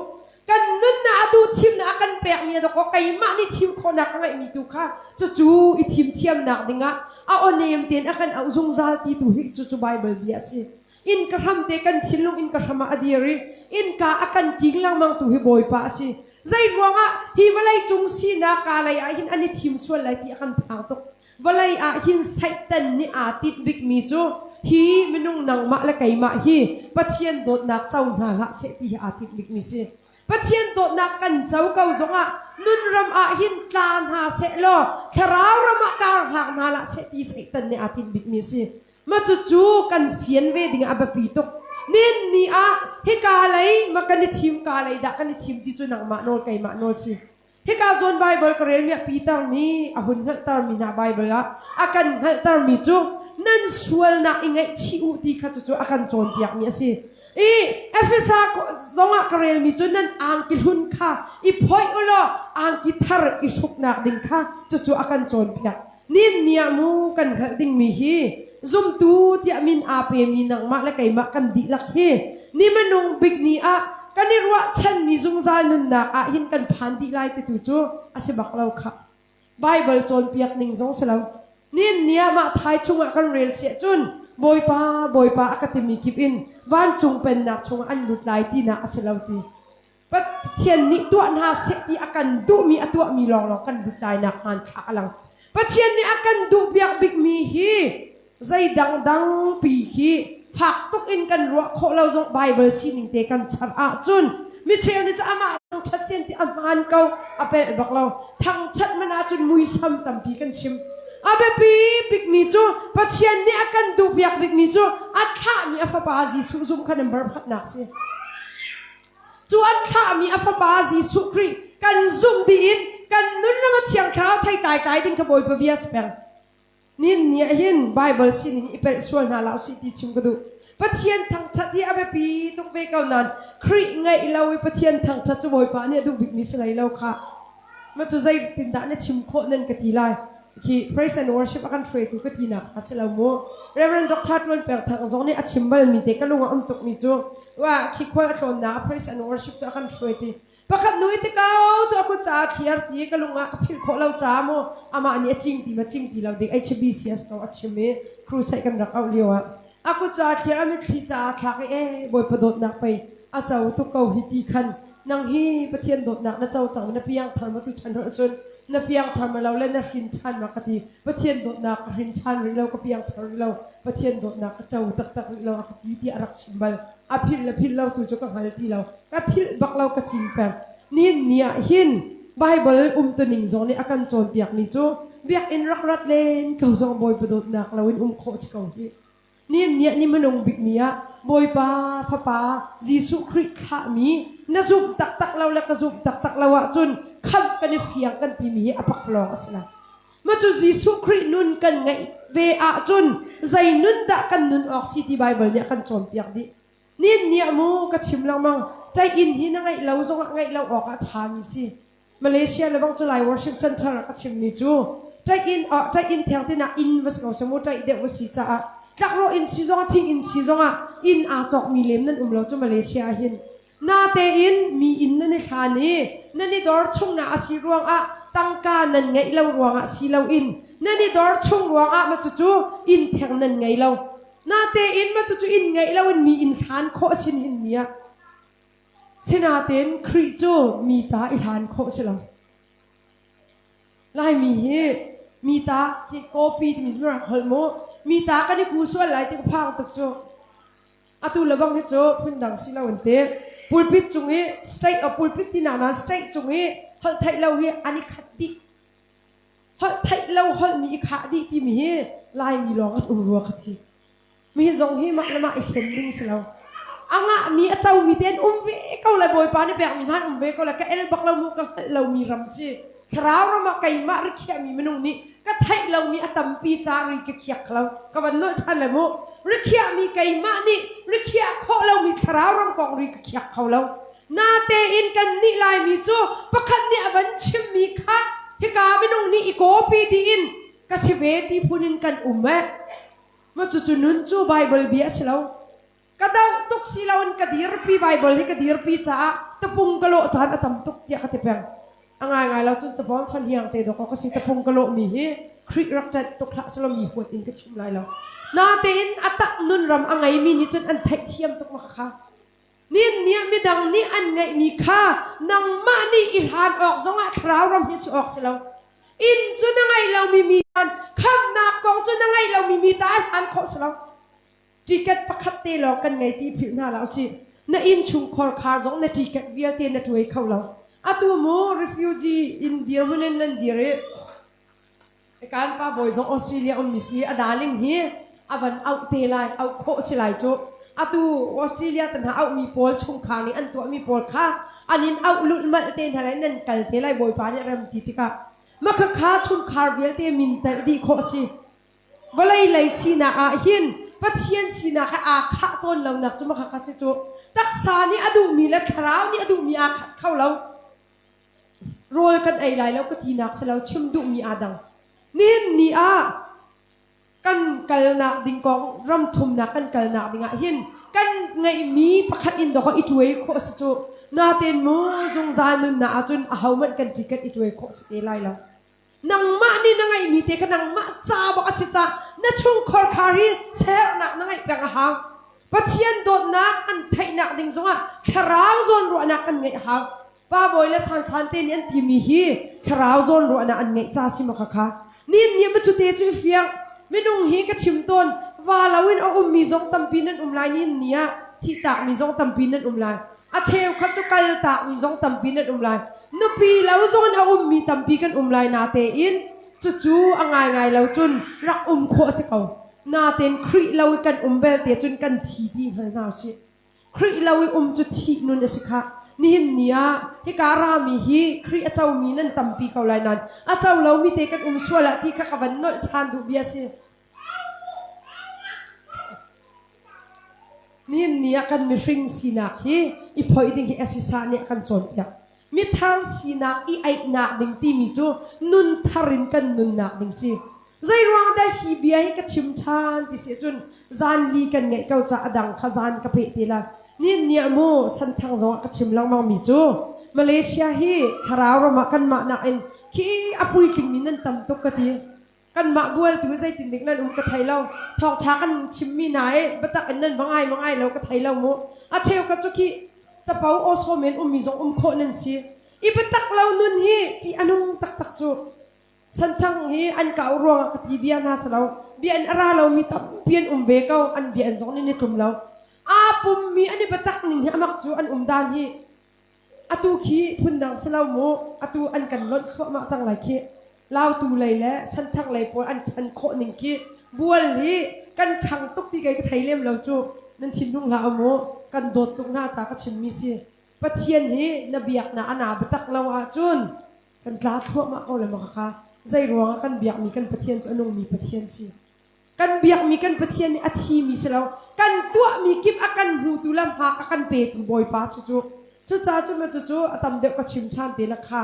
Kan nunnak a duh thimnak a kan pekmi a dawkaw keimah nih thim khawhnak ka ngeihmi tu kha cucu i thim thiamnak dingah a aw-nem tein a kan auh zungzal ti tu hi cucu Baibal bia a si. Inn ka hram te kan thinlung inn ka hram ah a dir i innka a kan king lengmang tu hi Bawipa a si. Zei ruangah hi vawlei cung sinak ka lei ah hin an i thim sual lai ti a kan phang tuk. Vawlei ah hin Satan nih aa tinh bikmi cu hi minung nangmah le keimah hi Pathian dawtnak co hna hlah seh ti hi aa tinh bikmi si. Pathian dawtnak kan co ko zongah nun ram ah hin tla hna seh law thlarau ram ah kar hlang hna hlah seh ti Satan nih aa tinh bikmi a si. Ma cucu kan fian ve ding a biapi tuk. Nin ni ah hika lei ma kan i thim ka lei dah kan i thim ti cu nangmah nawl keimah nawl si. Hika zawn Bible ka rel mi ah Peter nih a hun hngalhter mi hna Bible ah a kan hngalhter mi cu nan sualnak i ngaihchih u ti kha cucu a kan cawnpiak mi a si. I Efesa zongah ka rel mi cu nan angki hlun kha i phoih u law angki thar i hruknak ding kha cucu a kan cawnpiak. Nin ni ah mu kan hngalh dingmi hi zumtu tiah min aa pemi nangmah le keimah kan dihlak hi ni hmanung bik ni ah kan i ruahchanmi zungzal nunnak ah hin kan phan dih lai titu cu a si bak lo khah. Baibal cawnpiak ning zong si lo. Nin ni ah mah thai chungah kan rel siah cun Bawipa, Bawipa a ka timi kip in vancung pennak chungah an lut lai tinak a si lo ti. Pathian nih tuah hna seh ti a kan duhmi a tuahmi lawnglawng kan lut lainak hmanthlak a lang. Pathian nih a kan duhpiak bikmi hi zei dangdang pi hi fak tuk in kan ruah khawh lo zong Bible sining te kan char ahcun mi cheu nih cu amah thangṭhat sian ti a hmaan ko a pelh bak lo thangṭhat man ahcun muisam tampi kan chim a biapi bikmi cu Pathian nih a kan duhpiak bikmi cu a thlahmi a fapa Jesuh zum kha number pakhatnak si Cu an thlahmi a fapa Jesuh Khrih kan zumh dih in kan nun ram a Thiang Thlarau thei kai kai ding kha Bawipa bia si peng. Nin ni ah hin Bible sining i pelh sual hna hlah usih ti chim ka duh. Pathian thangṭhat hi a biapi tuk ve ko nain Khrih ngeih lo i Pathian thangṭhat cu Bawipa nih a duh bikmi si hlei lo khah. Ma cu zeitindah na chim khawh nan ka ti lai. Khi praise and worship a kan hruaitu ka tinak a si lo mu. Reverend Dr. Tuan Peng Thang zong nih a chim balmi te ka lung a um tukmi cu wa khi khual a tlawnnak a praise and worship cu a kan hruai ti. Pakhat nu i te ko cu a kut caah thliar ti ka lung ah ka philh khawh lo ca mu amah nih a cing ti ma cing ti lo ding HBCS ko a chim i crusade kan rak auh lio ah a kut caah thliar a mitthli caah thlak i e Bawipa dawtnak pei a co tuk ko hi ti khan nang hi Pathian dawtnak na co cang na piang thar ma tu chan cun. Na piangthar ma lo le na hrin ṭhan ma ka ti. Pathian dawtnak ka hrin ṭhan rih lo, ka piangthar rih lo, Pathian dawtnak ka co taktak rih lo a ka ti tiah a rak chim bal. A philh le philh lo tu cu ka hngal ti lo. Ka philh bak lo ka cin peng. Nihin ni ah hin Baibal umtuning zong nih a kan cawnpiakmi cu biakinn rak rat len ko zong Bawipa dawtnak loin um khawh si ko hih. Nihin ni ah ni hmanung bik ni ah Bawipa Fapa Jesuh Khrih thlahmi na zumh taktak lo le ka zumh taktak lo ahcun khamh kan i fiang kan timi hi a paklawng a si lai. Mah cu Jesuh Khrih nun kan ngeih ve ahcun zei nun dah kan nun awk si ti Baibal nih a kan cawnpiak dih. Nihin ni ah mu ka chim lengmang ṭaih inn hi na ngeih lo zongah ngeih lo awk ah a ṭhami si. Malaysia le bang cu Lai Worship Center ah ka chimmi cu ṭaih inn ah ṭaih inn theng tin ah inn va si ko seh mu ṭaih deuh va si caah tlakrawh inn si zongah thing inn si zongah inn aa cawkmi lem nan um lo cu Malaysia ah hin natein mi inn nan i hlan i nan i dor chungnak a si ruangah tangka nan ngeih lo ruangah si loin nan i dor chung ruangah ma cucu inn theng nan ngei lo natein ma cucu inn ngeih loin mi inn hlan khawh sin hin mi ah Sinain Khrih cu mi ta i hlan khawh si lo. Laimi hi mi ta khi copy timi cu rak holh mu. Mi ta kan i ku sual lai ti ka phang tuk cu. Atu le bang hi cu phundang si lo in ti. Pulpit cung i state of pulpit ti nak nain state cung i holh theih lo hi an i khat dih. Holh theih lo holh mi i khah dih timi hi Laimi lawng an um rua ka ti. Mi zong hi mah le mah i hlen ding si lo. A ngahmi a comi te an um ve ko lai Bawipa nih pekmi hna an um ve ko lai ka el bak lo mu ka hngalh lomi ram si. Thlarau ram ah keimah rikhiahmi minung nih ka theih lomi a tampi ca ri ka khiak lo ka van nolh ṭhan lai mu. Rikhiahmi keimah nih rikhiah khawh lomi thlarau ram kong ri ka khiak kho lo. Natein kan nih Laimi cu pakhat nih a van chimmi kha hika minung nih i kawpi tiin ka si ve ti phun in kan um eh. Maw cucu nun cu Baibal bia a si lo. Ka doh tuk si loin ka dirpi Baibal hi ka dirpi caah tapung ka lawh caan a tam tuk tiah ka ti peng. A ngaingai lo cun cabawm fahniang te dawk ka si tapung ka lawhmi hi Khrih rak ṭanh tuk hlah selaw mi huat in ka chim lai lo. Natein a tak nun ram a ngeimi nih cun an theihthiam tuk ma kha. Nin nih midang nih an ngeihmi kha nangmah nih i hlan awk zongah thlarau ram hi si awk si lo. Inn cu na ngeih lomi mi tan khamhnak kong cu na ngeih lomi mi ta hlan khawh si lo. Ticket pakhat te lawng kan ngei ti philh hna hlah usih. Na inn chungkhar khar zong na ticket vialte na tuai kho lo. Atu mu refugee in dirhmun in nan dir i Kan pa bawi zong Australia ummi si a darling hi a van auh te lai auh khawh si lai cu atu Australia tan ha auhmi pawl chungkhar nih an tuahmi pawl kha an in auh lulhmalh te hna lai nan kal te lai bawipa nih rem ti tikah makha kha chungkhar vialte min telh dih khawh si vawlei lei sinak ah hin Pathian sinak he aa khah tawn lonak cu makha kha si cu taksa nih a duhmi le thlarau nih a duhmi aa khat kho lo Rawl kan ei lai lo ka tinak si lo chim duhmi aa dang. Nihin ni ah kan kalnak ding kong ram thumnak kan kalnak ding ah hin kan ngeihmi pakhat in dawk i tuai khawh si cu natein mu zungzal nunnak ahcun ahohmanh kan ticket i tuai khawh si te lai lo. Nangmah nih na ngeihmi te kha nangmah ca bak a si ca na chungkhar khar hi sernak na ngeih peng a hau. Pathian dawtnak an theihnak ding zongah thlarau zawnruahnak kan ngeih a hau. Pa bawi le sansan te nih an timi hi thlarau zawnruahnak an ngeih ca si ma kha kha. Nin nih ma cu te cu i fiang. Minung hi ka chim tawn va loin a ummi zong tampi nan um lai nin ni ah thihtakmi zong tampi nan um lai. A cheukhat cu kaltakmi zong tampi nan um lai. Nupi lo zong in a ummi tampi kan um lai natein cucu a ngaingai lo cun rak um khawh a si ko. Natein Khrih lo i kan um belte cun kan thi ti hngal hna usih. Khrih lo i um cu thih nun a si khah. Nihin ni ah hika rami hi Khrih a comi nan tampi ko lai nain a co lomi te kan um sual ah ti kha ka van nolh ṭhan duh bia si. Nihin ni ah kan mihring sinak hi i phoih ding hi Efesa nih a kan cawnpiak. Mithar sinak i aihnak ding timi cu nun thar in kan nunnak ding si. Zeiruang dah hi bia hi ka chim ṭhan ti si cun zan li kan ngeih ko ca a dang kha zan ka peh ti la. Nihin ni ah mu santhang zong ah ka chim lengmang mi cu Malaysia hi thlarau ram ah kanmah nakin khi a puitlingmi nan tam tuk ka ti. Kanmah bualtu zeitin dik nan um ka thei lo. Thawngṭha kan chimmi hna i biatak in nan va ngai ma ngai lo ka thei lo mu. A cheukhat cu khi capo aw sawm in ummi zong um khawh nan si. I biatak lo nun hi ṭih a nung taktak cu. Santhang hi an kau ruangah ka ti bia hna si lo. Bia in a ra lomi tampi an um ve ko. An bia in zong nih ni tlum lo. Aa pummi an i biatak ning hi amak cu an um dan hi. Atu khi phundang si lo mu. Atu an kan lonh thluahmah cang lai khi. Lautu lei le Santhang lei pawl an ṭhan khawh ning khi bual hi kan ṭhang tuk ti kei ka thei lem lo cu. Nan thinhung hlah u mu. Kan dawt tuk hna ca ka chimmi si. Pathian hi na biaknak a na biatak lo ahcun kan tla thluahmah ko le maw kha zei ruangah kan biakmi kan Pathian cu a nungmi Pathian si. Kan biakmi kan Pathian nih a thimi si lo. Kan tuahmi kip a kan hmutu le hmak a kan petu Bawipa si cu. Cucaah cu na cucu a tam deuh ka chim ṭhan te la kha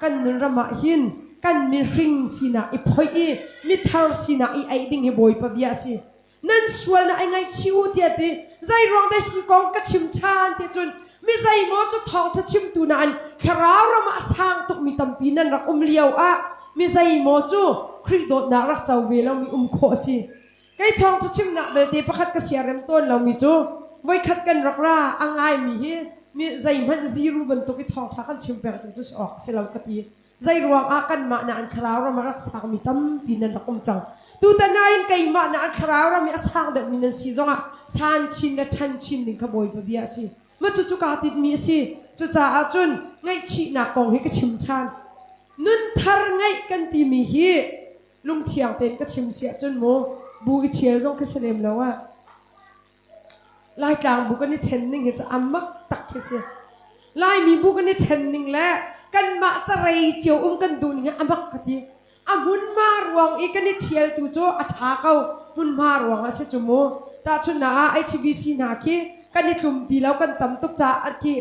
kan nun ram ah hin kan mihring sinak i phoih i mithar sinak i ei ding hi Bawipa bia a si. Nan sualnak i ngaihchih u tiah ti. Zei ruang dah hi kong ka chim ṭhan ti cun mi zeimaw cu thawngṭha chimtu nain thlarau ram ah a sang tukmi tampi nan rak um lio ah mi zeimaw cu Khrih dawtnak rak co ve lomi um khawh a si. Kei thawngṭha chimnak belte pakhat ka siarem tawn lomi cu voikhat kan rak ra a ngaimi hi mi zeihmanh ziru bantuk i thawngṭha kan chim peng tu cu si awk a si lo ka ti. Zeiruang ah kanmah na an thlarau ram ah rak sangmi tampi nan rak um cang. Tutan ah keimah na an thlarau ram i a sang deuhmi nan si zongah san chin le ṭhan chin ding kha Bawipa bia a si. Ma cucu kaa tinhmi a si. Cucaah cun ngaihchihnak kong hi ka chim ṭhan. Nun thar ngeih kan timi hi lungthiang tein ka chim si ahcun mu bu i ṭhial zong khi si lem lo ah Laitlang bu kan i ṭhen ning hi cu a mak tak khi si. Laimi bu kan i ṭhen ning le kanmah carei cio um kan duh ning hi a mak ka ti. A hmunhma ruang i kan i ṭhial tu cu a ṭha ko. Hmunhma ruang ah si cu mu. Tahchunhnak ah HBC hna khi kan i tlum ti lo kan tam tuk caah khi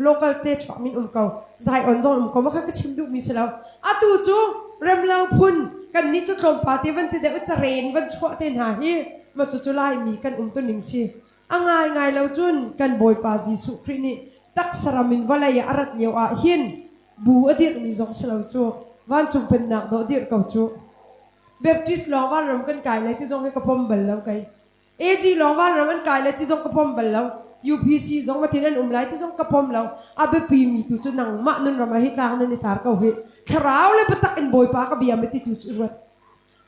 local te chuak min um ko. Zion zong um ko ma kha ka chim duhmi si lo. Atu cu remlo phun kan nih cu tlawmpal te van ti deuh caren van chuah te hna hi ma cucu Laimi kan um tuning si. A ngaingai lo cun kan Bawipa Jesuh Khrih nih taksaram in vawlei ah a rat lio ah hin bu a dirhmi zong si lo cu vancung pennak dawh dirh ko cu. Baptist lawng vanram kan kai lai ti zong hi ka pom bal lo kei. AG lawng vanram an kai lai ti zong ka pom bal lo. UPC zong matin an um lai ti zong ka pom lo. A biapi mi tu cu nangmah nun ram ah hi tlang nan i tar ko hi. Thlarau le biatak in Bawipa ka bia ma ti tu cu ruat.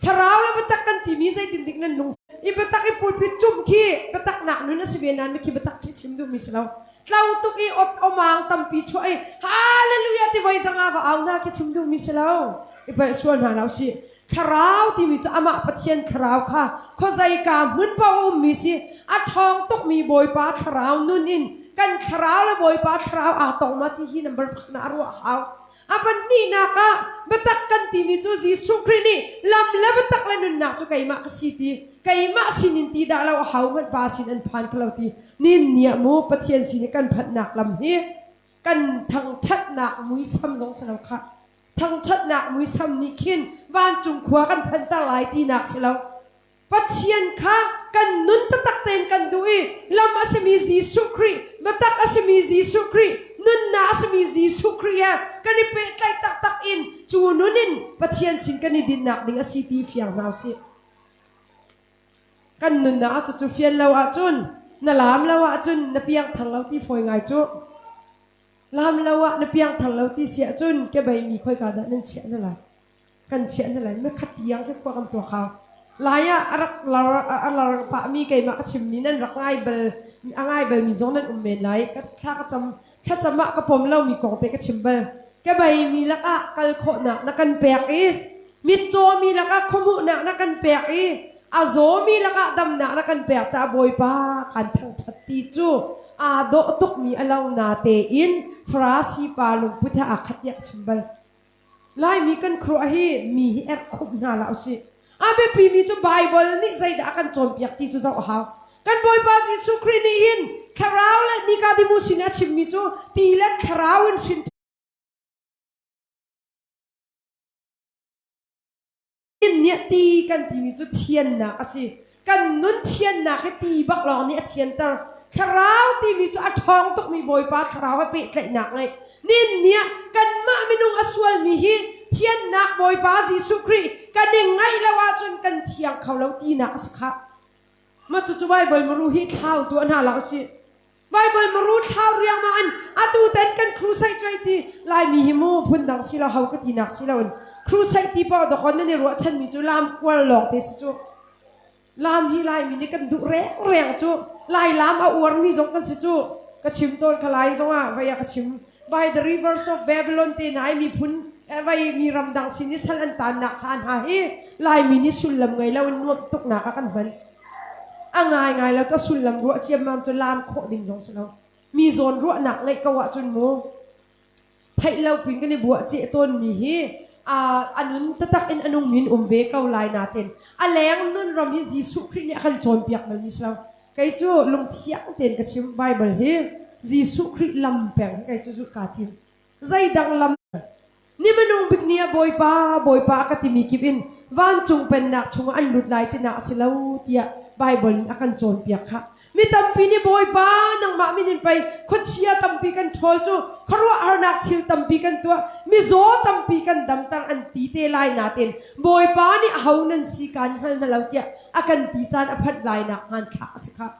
Thlarau le biatak kan timi zeitin dik nan lung i biatak i pulpit cumh khi biatak nak nun a si ve nain mikhi biatak khi chim duhmi si lo. Tlo tuk i ot omang tampi chuah i hallelujah ti voi zanga va au na khi chim duhmi si lo. I palh sual hna lo si. Thlarau timi cu amah Pathian thlarau kha khuazeika hmun paoh a ummi si. A ṭhawng tukmi Bawipa thlarau nun in kan thlarau le Bawipa thlarau aa tong ma ti hi number pakhat ah a ruah hau. A pahnihnak ah biatak kan timi cu Jesuh Khrih nih lam le biatak le nunnak cu keimah ka si ti keimah sinin ti dah lo ahohmanh Pa sin an phan kho lo ti nin nia mu Pathian sin i kan phanhnak lam hi kan thangṭhatnak muisam zong si lo khah thangṭhatnak muisam nih khin vancung khua kan phanhter lai tinak si lo Pathian kha kan nun taktak tein kan duh i lam a simi Jesuh Khrih, biatak a simi Jesuh Khrih, nunnak a simi Jesuh Khrih he kan i pehtlaih taktak in cu nun in Pathian sin kan i dinnak ding a si ti fiang hna usih. Kan nunnak ah cucu fian lo ahcun na laam lo ahcun na piangthar lo ti fawi ngai cu. Laam lo ah na piangthar lo ti si ahcun kebei mi khoika dah nan chiah na lai. Kan chiah hna lai mekhat tiang khi khua kan tuak hau lai ah a rak lar a lar pah mi keimah ka chimmi nan rak ngai bal a ngai bal mi zong nan um men lai ka thla ka cam thlacam ah ka pom lo mi kong te ka chim bal ka bei mi lakah kal khawhnak na kan pek i mitcaw mi lakah khuamuhnak na kan pek i a zaw mi lakah damnak na kan pek ca Bawipa kan thangṭhat ti cu aa dawh tuk mi a lo na tein Farasi pa lungput he aa khat tiah ka chim bal Laimi kan khuaruah hi mi hi erhkhumh hna hlah usih. A biapimi cu Baibal nih zeidah a kan cawnpiak ti cu zoh a hau. Kan Bawipa Jesuh Khrih nih hin thlarau le Nicodemus sin a chimmi cu ti le thlarau in hrin nih ti kan timi cu thiannak a si. Kan nun thiannak hi ti bak lawng nih a thianter. Thlarau timi cu a ṭhawng tukmi Bawipa thlarau he pehtlaihnak ngeih. Nin nih kanmah minung a sualmi hi thiannak Bawipa Jesuh Khrih kan i ngaih lo ahcun kan thiang kho lo tinak a si khah. Mah cucu Baibal muru hi thlau tuah hna hlah usih. Bible maru thlau riangmang in atu ten kan crusade cuai ti Laimi hi mu phundang si lo ho ka tinak si lo in crusade ti paoh dawkaw nan i ruahchanmi cu lam kual lawng te si cu. Lam hi Laimi nih kan duh rengreng cu Lai lam a uarmi zong kan si cu ka chim tawn kha Lai zong ah vai ah ka chim by the rivers of Babylon te hna i miphun vai mi ramdang sin i sal an tannak hla hna hi Laimi nih sullam ngei lo in nuamh tuknak ah kan hman. A ngaingai lo cu a sullam ruah ciammam cu lam khawh ding zong si lo. Mi zawn ruahnak ngeih ko ahcun mu theih lo pin kan i buah ceh tawnmi hi a nun taktak in a nungmi in um ve ko lai natin a leng nun ram hi Jesuh Khrih nih a kan cawnpiak balmi si lo. Kei cu lungthiang tein ka chim Bible hi Jesuh Khrih lam peng hi kei cu zulh kaa tim. Zeidang lam ni minung bik ni ah Bawipa, Bawipa a ka timi kip in vancung pennak chungah an lut lai tinak a si lo tiah Baibal in a kan cawnpiak khah. Mi tampi nih Bawipa nangmah min in pei khuachia tampi kan ṭhawl cu khuaruahharnak thil tampi kan tuah, mizaw tampi kan damter an ti te lai nain Bawipa nih aho nan si kaan hngal hna lo tiah a kan ti caan a phanh lainak hmanthlak a si khah.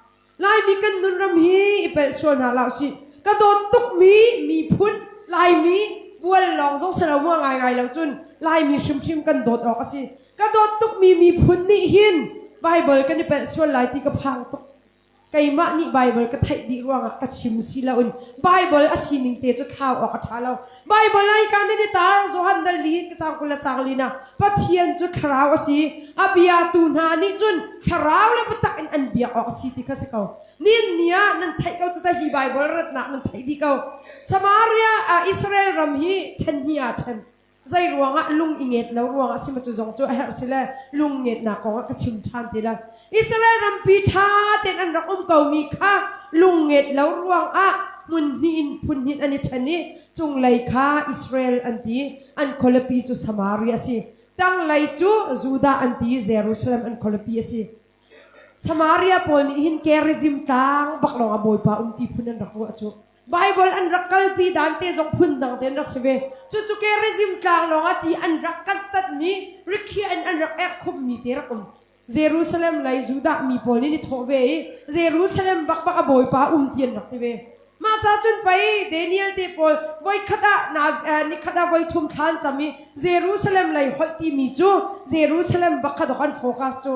Laimi kan nunram hi i pelh sual hna hlah usih. Ka dawt tukmi miphun Laimi bual lawng zong si lo mua ngaingai lo cun Laimi hrimhrim kan dawt awk a si. Ka dawt tukmi miphun nih hin Baibal kan i pelh sual lai ti ka phang tuk. Keimah nih Baibal ka theih dih ruangah ka chim si loin Baibal a sining te cu thlau awk a ṭha lo. Baibal ai ka nan i tar Johan dal li ka cang kul le cang li na Pathian cu thlarau a si. A biatu hna nih cun thlarau le biatak in an biak awk a si ti kha si ko. Nin ni ah nan theih ko cu ta hi Baibal ratnak nan theih dih ko. Samaria ah Israel ram hi ṭhen hnih ah ṭhen. Zei ruangah lung i nget lo ruangah si ma cu zong cu a herh si le lung ngetnak kong ah ka chim ṭhan ti lai. Israel rampi ṭha tein an rak um komi kha lung nget lo ruangah hmun hnih in phun hnih an i ṭhen i cunglei kha Israel an ti, an khualipi cu Samaria a si. Tanglei cu Judah an ti, Jerusalem an khualipi a si. Samaria pawl nih hin Gerizim tlang bak lawng ah Bawipa um ti phun an rak ruah cu. Bible an rak kalpi dan te zong phun dang te an rak si ve. Cucu Gerizim tlang lawng ah ti an rak kantatmi, rikhiah in an rak erhkhummi te rak um. Jerusalem lei Judah mi pawl nih an i thawh ve i Jerusalem bakbak a Bawipa um ti an rak ti ve. Mah ca cun pei Daniel te pawl voikhat ah nikhat ah voithum thla an cam i Jerusalem lei hoih timi cu Jerusalem bak kha dok an focus cu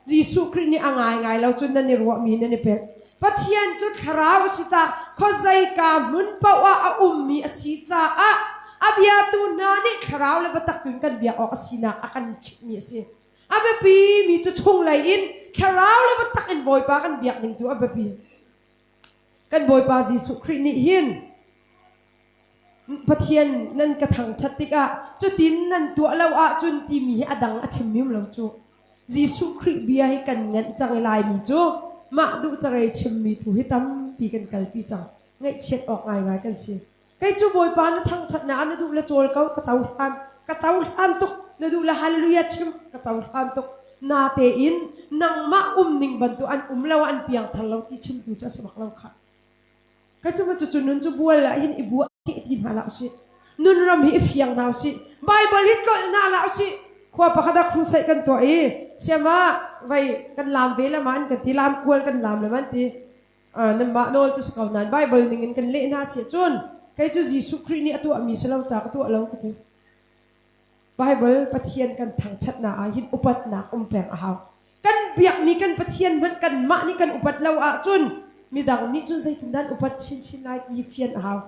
Jesuh Khrih nih a ngaingai lo cun nan i ruahmi nan i pelh. Pathian cu thlarau a si caah khuazeika hmun paoh ah a ummi a si caah a biatu hna nih thlarau le biatak tu in kan biak awk a sinak a kan chimhmi a si. A biapimi cu chunglei in thlarau le biatak in Bawipa kan biak ding tu a biapi. Kan Bawipa Jesuh Khrih nih hin Pathian nan ka thangṭhat tikah cutin nan tuah lo ahcun timi hi a dang a chimmi um lo cu. Jesuh Khrih bia hi kan nganh cang i Laimi cu mah duh carei chimmi tu hi tampi kan kalpi cang. Ngaihchiat awk ngaingai kan si. Kei cu Bawipa na thangṭhatnak ah na duh le cawl ko, ka cohlan. Ka cohlan tuk. Na duh le hallelujah chim, ka cohlan tuk. Natein nangmah umning bantuk an um lo an piangthar lo ti chimtu cu a si bak lo khah. Ka cu cucu nun cu bual ah hin i buah ti hna hlah usih. Nun ram hi i fiang hna usih. Bible hi tlolh hna hlah usih. Khua pakhat ah crusade kan tuah i siama vai kan lam ve lama an kan ti lam kual kan lam lama an ti. Nanmah nawl cu si ko nain Bible ning in kan leh hna si ahcun kei cu Jesuh Khrih nih a tuahmi si lo ca ka tuah lo ka ti. Bible Pathian kan thangṭhatnak ah hin upatnak um peng a hau. Kan biakmi kan Pathian hmanh kanmah nih kan upat lo ahcun midang nih cun zeitindah an upat chinchin lai ti fian a hau.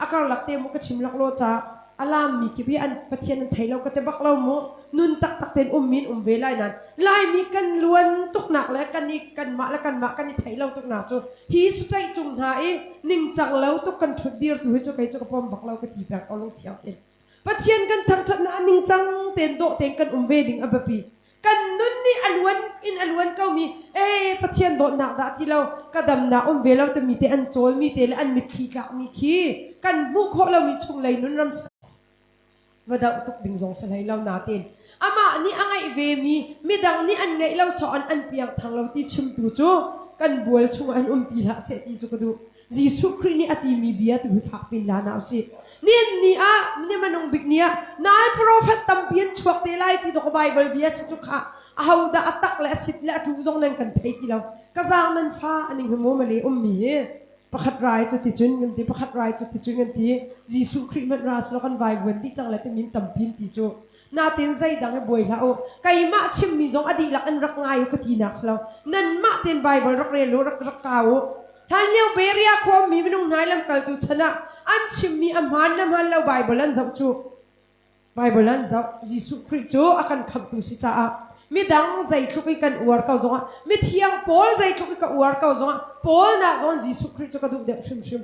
A karlak te mu ka chim laklawh ca a laammi kip hi an Pathian an thei lo ka ti bak lo mu. Nun taktak tein ummi in um ve lai nain Laimi kan luan tuknak le kan i kanmah le kanmah kan i theih lo tuknak cu hi state cung hna i ningcang lo tuk kan ṭhut dir tu hi cu kei cu ka pom bak lo ka ti peng ko lungthiang tein. Pathian kan thangṭhatnak ah ningcang tein dawh tein kan um ve ding a biapi. Kan nun nih a luan in a luan komi ee Pathian dawtnak dah ti lo ka damnak um ve lo timi te an cawlmi te le an mitthli tlakmi khi kan hmuh khawh lomi chunglei nun ram va doh tuk ding zong si hlei lo nain amah nih a ngeih vemi midang nih an ngeih lo sawh an an piang thang lo ti chimtu cu kan bual chungah an um ti hlah seh ti cu ka duh. Jesuh Khrih nih a timi bia tu hi fak pin la na usih. Nihin ni ah ni manung bik ni ah nai profet tampi an chuak te lai ti dok Bible bia si cu kha aho dah a tak le a sit le a tu zong nan kan thei ti lo. Ka zaang nan fa aning hi mu male ummi hi. Pakhat rai cu ticun kan ti, pakhat rai cu ticun kan ti. Jesuh Khrih hmanh ra selaw kan vaivuan dih cang lai timi tampi an ti cu. Natin zeidang hi buai hlah u. Keimah chimmi zong a dihlak in rak ngai u ka tinak si lo. Nanmah tein Baibal rak rel u, rak rak kau u. Hlanlio Berea khuami minung hna i lamkaltu chan ah an chimmi a hmaan le hmaan lo Baibal an zoh cu. Baibal an zoh. Jesuh Khrih cu a kan khamhtu si caah midang zeitluk i kan uar ko zongah mithiang Paul zeitluk i ka uar ko zongah Paul nak zong Jesuh Khrih cu ka duh deuh hrimhrim.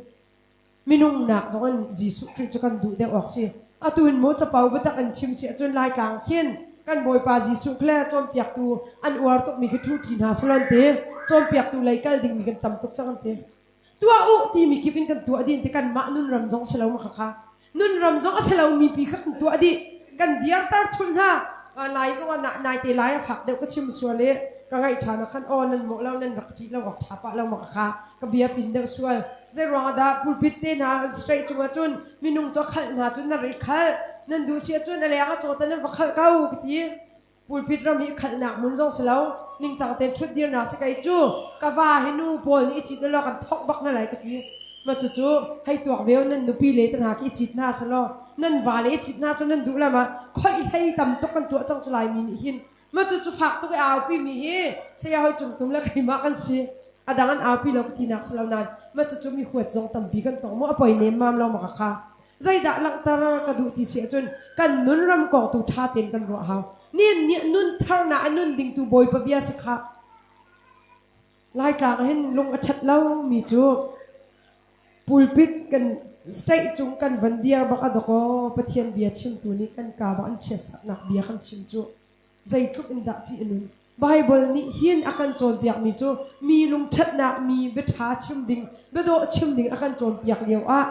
Minung nak zong in Jesuh Khrih cu kan duh deuh awk si. Atu in mu capo biatak in chim si ahcun Laitlang khin kan Bawipa Jesuh kha le cawnpiaktu an uar tukmi khi ṭhu hna salon te cawnpiaktu lei kal dingmi kan tam tuk cang an ti. Tuah u timi kip in kan tuah dih ti kanmah nun ram zong si lo ma khakha. Nun ram zong a si lo mi pi kha kan tuah dih. Kan dirter thul hna. Lai zong ah nai te lai a fak deuh ka chim sual i ka ngaih ṭhan ah khan aw nan mawh lo nan rak ṭih lo awk ṭha pah lo ma khakha ka bia pin deuh sual. Zeiruang ah dah pulpit te hna straight cungah cun minung cu a khalh hna cun na ri khalh nan duh si ahcun a leng ah caw tan nan va khalh ko ka ti. Pulpit ram hi khalhnak hmun zong si lo ningcang tein ṭhut dirnak si kei cu ka va hi nu pawl nih i cit law kan thok bak hna lai ka ti. Ma cucu hei tuak ve nan nupi le te hna khi i cit hna selaw nan va le i cit hna selaw nan duh lam ah khoih hlei tam tuk kan tuah cang cu lai mi nih hin Ma cucu fak tuk i aupi mi hi saya hoi cung tum le keimah kan si. A dang an aupi lo ka tinak si lo nain ma cucu mi huat zong tampi kan tong mu a poi nemmam lo ma ka kha. Zeidah langhter ka duh ti si ahcun kan nun ram kong tu ṭha tein kan ruah hau. Nin nih nun tharnak a nun ding tu Bawipa bia si kha. Laitlang hin lung a ṭhat lo mi cu pulpit kan state cung kan van dir bak a dawkaw Pathian bia chimtu nih kan ka bak an chiatsaknak bia kan chim cu zeitluk in dah ṭih a nun. Baibal nih hin a kan cawnpiakmi cu mi lungṭhatnak mi biaṭha chim ding, biadawh chim ding a kan cawnpiak lio ah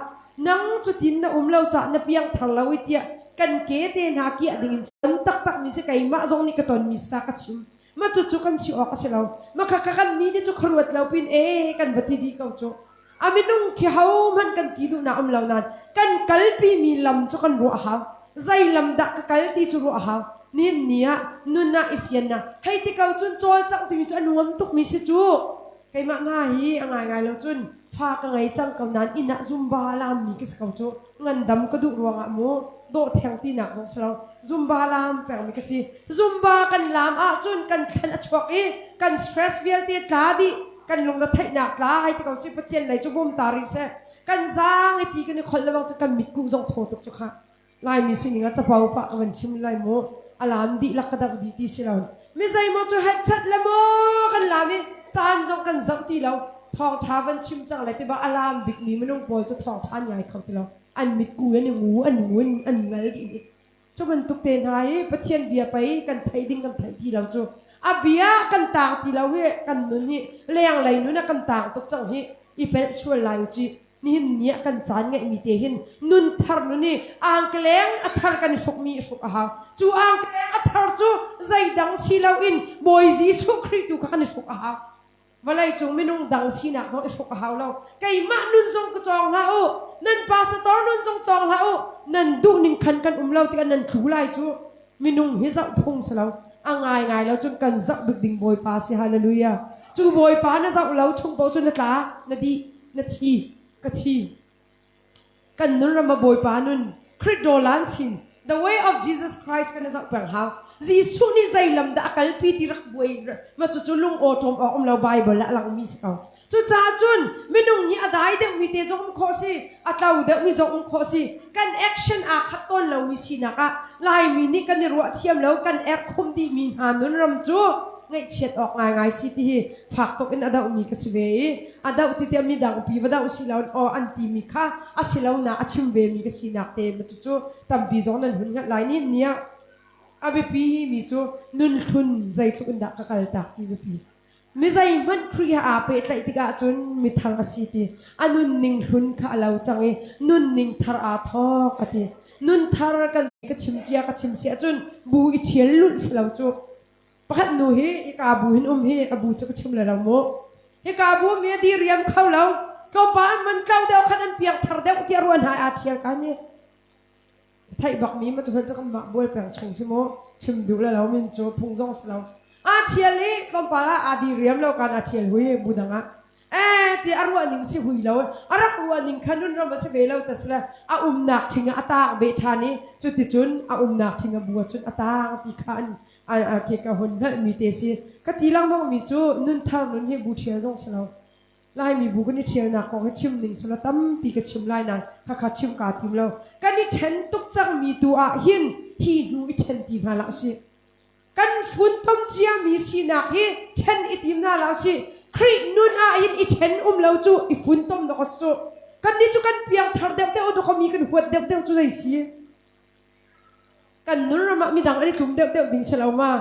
nang cutin na um lo cah na piangthar lo i tiah kan ke te hna kiah ding in ton taktakmi si keimah zong nih ka tonmi sa ka chim. Ma cucu kan si awk a si lo. Ma kha kan ni nih cu khuaruat lo pin e kan va ti dih ko cu. A minung khi hohmanh kan ti duhnak um lo nain kan kalpimi lam cu kan ruah a hau. Zei lam dah ka kal ti cu ruah a hau. Nihin ni ah nun ah i fiannak hei ti ko cun cawlcangh timi cu a nuam tukmi si cu. Keimah hna hi a ngaingai lo cun fa ka ngei cang ko nain inn ah zumba lammi ka si ko cu. Ngandam ka duh ruangah mu dawh theng tinak zong si lo. Zumba lam pengmi ka si. Zumba kan lam ahcun kan thlan a chuak i kan stress vialte tla dih. Kan lungretheihnak tla hai ti ko si Pathian lei cu vum ta rih seh. Kan zaang i ti kan i kholh lebang cu kan mitkuh zong thaw tuk cu kha. Laimi sining ah capo pah ka van chim lai mu. A lam dihlak ka doh dih ti si lo. Mi zeimaw cu hetchat le maw kan lam i caan zong kan zoh ti lo. Thawngṭha van chim cang le tiba a lam bikmi minung pawl cu thawngṭha an ngai kho ti lo. An mitku an i ngu, an ngu in an ngal dih. Cu bantuk te hna hi Pathian bia pei kan theih ding kan theih ti lo cu. A bia kan taang ti lo hi kan nun hi lenglei nun ah kan taang tuk cang hi i pelh sual lai u cih. Nihin ni ah kan caan ngeihmi te hin nun thar nun hi angkeleng a thar kan i hrukmi i hruk a hau. Cu angkeleng a thar cu zeidang si loin Bawi Jesuh Khrih tu kha kan i hruk a hau. Vawleicung minung dang sinak zong i hruk a hau lo. Keimah nun zong ka cawng hlah u. Nan pastor nun zong cawng hlah u. Nan duh ning khan kan um lo tikah nan tlu lai cu. Minung hi zoh phung si lo. A ngaingai lo cun kan zoh bik ding Bawipa si. Hallelujah. Cu Bawipa na zoh lo chung paoh cu na tla, na dih, na thi, ka thi. Kan nun ram ah Bawipa nun Khrih dawlan sin the way of Jesus Christ kan i zoh peng hau. Jesuh nih zei lam dah a kalpi ti rak buai ma cucu lung awṭawm awk um lo Bible ah a langmi si ko. Cucaah cun minung hi a dai deuhmi te zong um khawh si, a tlo deuhmi zong um khawh si. Kan action aa khat tawn lomi sinak ah Laimi nih kan i ruah thiam lo, kan erhkhum dihmi hna nun ram cu ngaihchiat awk ngaingai si ti hi fak tuk in a dohmi ka si ve i a doh ti tiah midang pi va doh si lo aw an timi kha a si lo na a chim ve mi ka sinak te ma cucu tampi zong nan hun hngalh lai ni niah a biapi mi cu nun hlun zeitluk in dah ka kal tak ti biapi mi zeihmanh Khrih he aa pehtlaih tikah cun mithar a si ti a nunning hlun kha a lo cang i nunning thar aa thawk a ti nun thar kan ka chim cia ka chim si ahcun bu i ṭhial lulh si lo cu Pakhat nu hi hika bu hin um hi a bu cu ka chim le lo mu. Hika bu mi a diriam kho lo. Tlawmpal an man tlo deuh khan an piang thar deuh tiah ruan hai aa thial ka ni. Theih bak mi ma cu cu kan mah bual peng chung si mu. Chim duh le lo min cu phung zong si lo. Aa thial i tlawmpal ah aa diriam lo kan aa thial hui bu dang ah. Eh ti. ti a ruah ning si hui lo. A rak ruah ning kha nun ram a si ve lo ta sile a umnak thing ah a taang ve ṭhan i cuticun a umnak thing a bu ahcun a taang ti kha an a ke ka hun hngalhmi te si. Ka ti lengmang mi cu nunthar nun hi bu ṭhial zong si lo. Laimi bu kan i ṭhialnak kong hi chim ning sila tampi ka chim lai nain khakha chim kaa tim lo. Kan i ṭhen tuk cangmi tu ah hin hi hnu i ṭhen ti hna hlah usih. Kan funtom ciami sinak hi ṭhen i tim hna hlah usih. Khrih nun ah hin i ṭhen um lo cu i funtom dawk a si cu. Kannih cu kan piangthar deuhdeuh dawk mi kan huat deuhdeuh cu zei si? Kan nun ram ah midang an i tlum deuhdeuh ding si lo ma?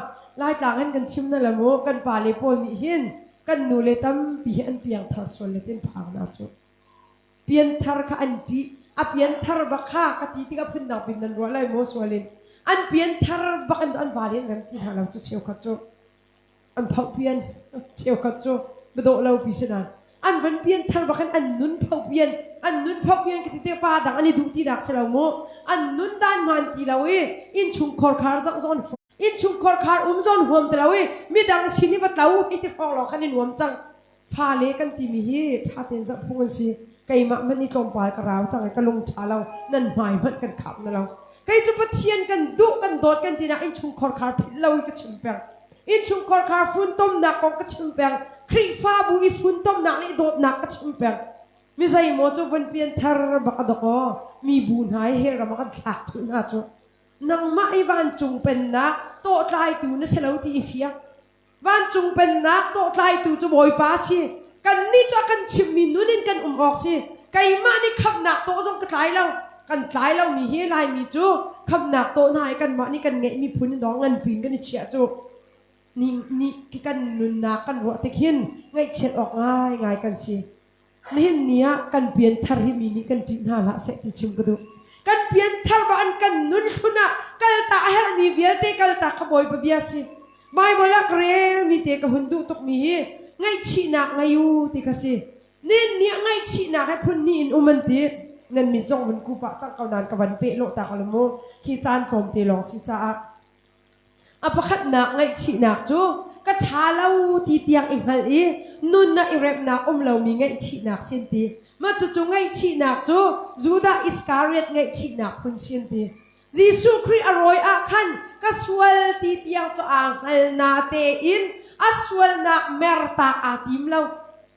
Laitlang hin kan chim na lo mu. Kan pale pawl nih hin kan nule tampi hi an piangthar sual le tin phang na cu. Pianthar kha an ṭih. A pianthar bak kha ka ti tikah phundang pin nan ruah lai maw sual in. An pianthar bak in an vale an rem ti hna lo cu cheukhat cu. An phoh pian cheukhat cu dawh lo pi si nain. An van pianthar bak in an nun phoh pian. An nun phoh pian ka ti tik pa dang an i duh ti dak si lo mu. An nun dan hmaan ti lo i innchungkhar khar zong zong innchungkhar khar um zawn huam ti lo i midang sin i va tlo hei ti hrawng lawng khan i nuam cang. Fale kan timi hi ṭha tein zoh phung an si. Keimah hmanh i tlawmpal ka rau cang i ka lung ṭha lo. Nan hmai hmanh kan khap na lo. Kei cu Pathian kan duh, kan dawt kan tinak innchungkhar khar philh lo i ka chim peng. Innchungkhar khar funtomnak kong ka chim peng. Khrihfabu i funtomnak le i dawtnak ka chim peng. Mi zeimaw cu vun pian thar bak a dok aw. Mi bu hna i hell ram ah kan thlak thulh hna cu. Nangmah i vancung pennak tawhtlaitu na si lo ti i fiang. Vancung pennak tawhtlaitu cu Bawipa a si. Kannih cu a kan chimhmi nun in kan um awk si. Keimah nih khamhnak tawh zong ka tlai lo. Kan tlai lomi hi Laimi cu khamhnak tawh hna i kanmah nih kan ngeihmi phun in dawng nganpi in kan i chiah cu ni ni kan nunnak kan ruah tik hin ngaihchiat awk ngaingai kan si. Nihin ni ah kan pianthar hi mi nih kan ṭih hna hlah seh ti chim ka duh. Kan pianthar ba an kan nun hlun ah kalta a herhmi vialte kalta kha Bawipa bia si. Bible ah ka relmi te ka hun duh tukmi hi ngaihchihnak ngei u ti kha si. Nihin ni ah ngaihchihnak he phun hnih in um an ti. Nan mit zong vun ku pah cang ko nain ka van peh lawh ta ko lo mu. Khi caan tlawmte lawng si caah. A pakhatnak ngaihchihnak cu ka ṭha lo ti tiang i hngalh i nun ah i remnak um lomi ngaihchihnak sin ti. Mah cucu ngaihchihnak cu Judah Iskariot ngaihchihnak phun sin ti. Jesuh Khrih a rawi ah khan ka sual ti tiang cu aa hngal na tein a sualnak mertak aa tim lo.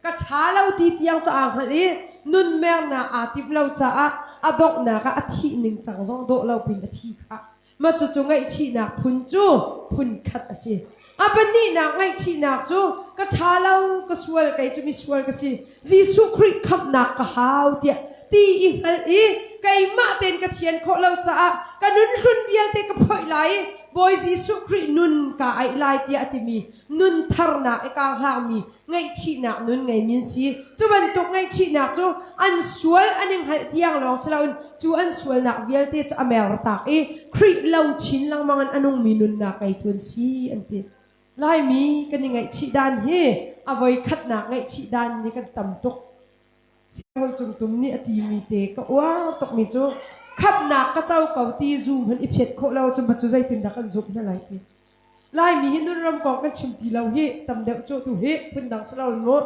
Ka ṭha lo ti tiang cu aa hngalh i nun mernak aa timh lo caah a donghnak ah a thih ning cang zong dawh lo pin a thi khah. Mah cucu ngaihchihnak phun cu phun khat a si. A pahnihnak ngaihchihnak cu ka ṭha lo, ka sual, kei cu misual ka si. Jesuh Khrih khamhnak ka hau tiah ti i hngalh i keimah tein ka thian khawh lo caah ka nun hlun vialte ka phoih lai i Bawi Jesuh Khrih nun kaa aih lai tiah a timi nun tharnak i kaa hlangmi ngaihchihnak nun ngeimi an si. Cu bantuk ngaihchihnak cu an sual an i hngalh tiang lawng si loin cu an sualnak vialte cu a mertak i Khrih lo chin lengmang in a nungmi nunnak ngeitu an si an ti. Laimi kan i ngaihchih dan hi a voi khatnak ngaihchih dan hi kan tam tuk. Siangbawi Cungtum nih a timi te ka uar tukmi cu khamhnak ka co ko ti zu hmanh i phiat khawh lo cun cu zeitindah kan zumh hna lai ti. Laimi hi nunram kong kan chim ti lo hi tam deuh cu tu hi phundang si lo mu.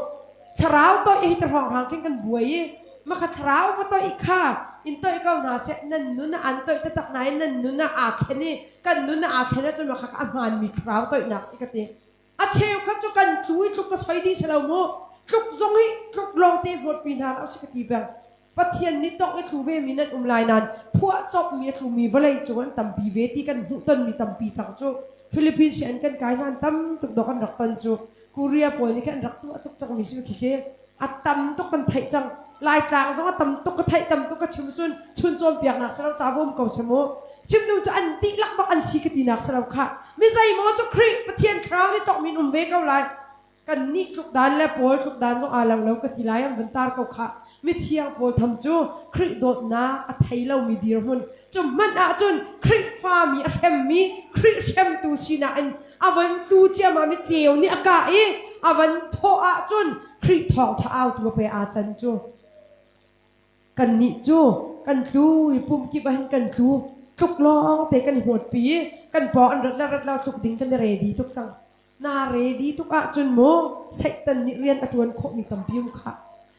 Thlarau toih hi ta hrawnghrang khin kan buai i makha thlarau va toih kha in toih ko hna seh nan nun ah an toih taktak nain nan nun ah aa thlen i kan nun ah aa thlen ahcun makha a hmaanmi thlarau toihnak si ka ti. A cheukhat cu kan tlu i tluk ka soi dih si lo mu. Tluk zong hi tluk lawngte hmuatpi hna lo si ka ti peng. Pathian nih tongh i tlu vemi nan um lai nain phuahcopmi a tlumi vawlei cung an tampi ve ti kan hmuhtonmi tampi cang cu. Philippines hi an kan kai hlan tam tuk dawk an rak ton cu. Korea pawl nih khin an rak tuah tuk cangmi si khikhi. A tam tuk kan theih cang. Laitlang zong a tam tuk ka theih tam tuk ka chim sun chun cawnpiaknak si lo ca vom ko si mu. Chim nu cu an dihlak bak an si ka tinak si lo khah. Mi zeimaw cu Khrih Pathian Thlarau nih tawk min um ve ko lai. Kannih tluk dan le Paul tluk dan zong aa lo lo ka ti lai an van tar ko khah. Mithiang pawl tham cu Khrih dawtnak a thei lomi dirhmun cu hmanh ahcun Khrihfa mi a hremmi Khrih hremtu sinak in a van tlu ciammam i ceu nih a kah i a van thawh ahcun Khrih thawngṭha autu a pe aa can cu. Kannih cu kan tlu i pumkip ah hin kan tlu. Tluk lawng te kan i hmuatpi i kan paw an rat le rat lo tluk ding kan i ready tuk cang. Na ready tuk ahcun mu Satan nih rian a ṭuan khawhmi tampi um khah.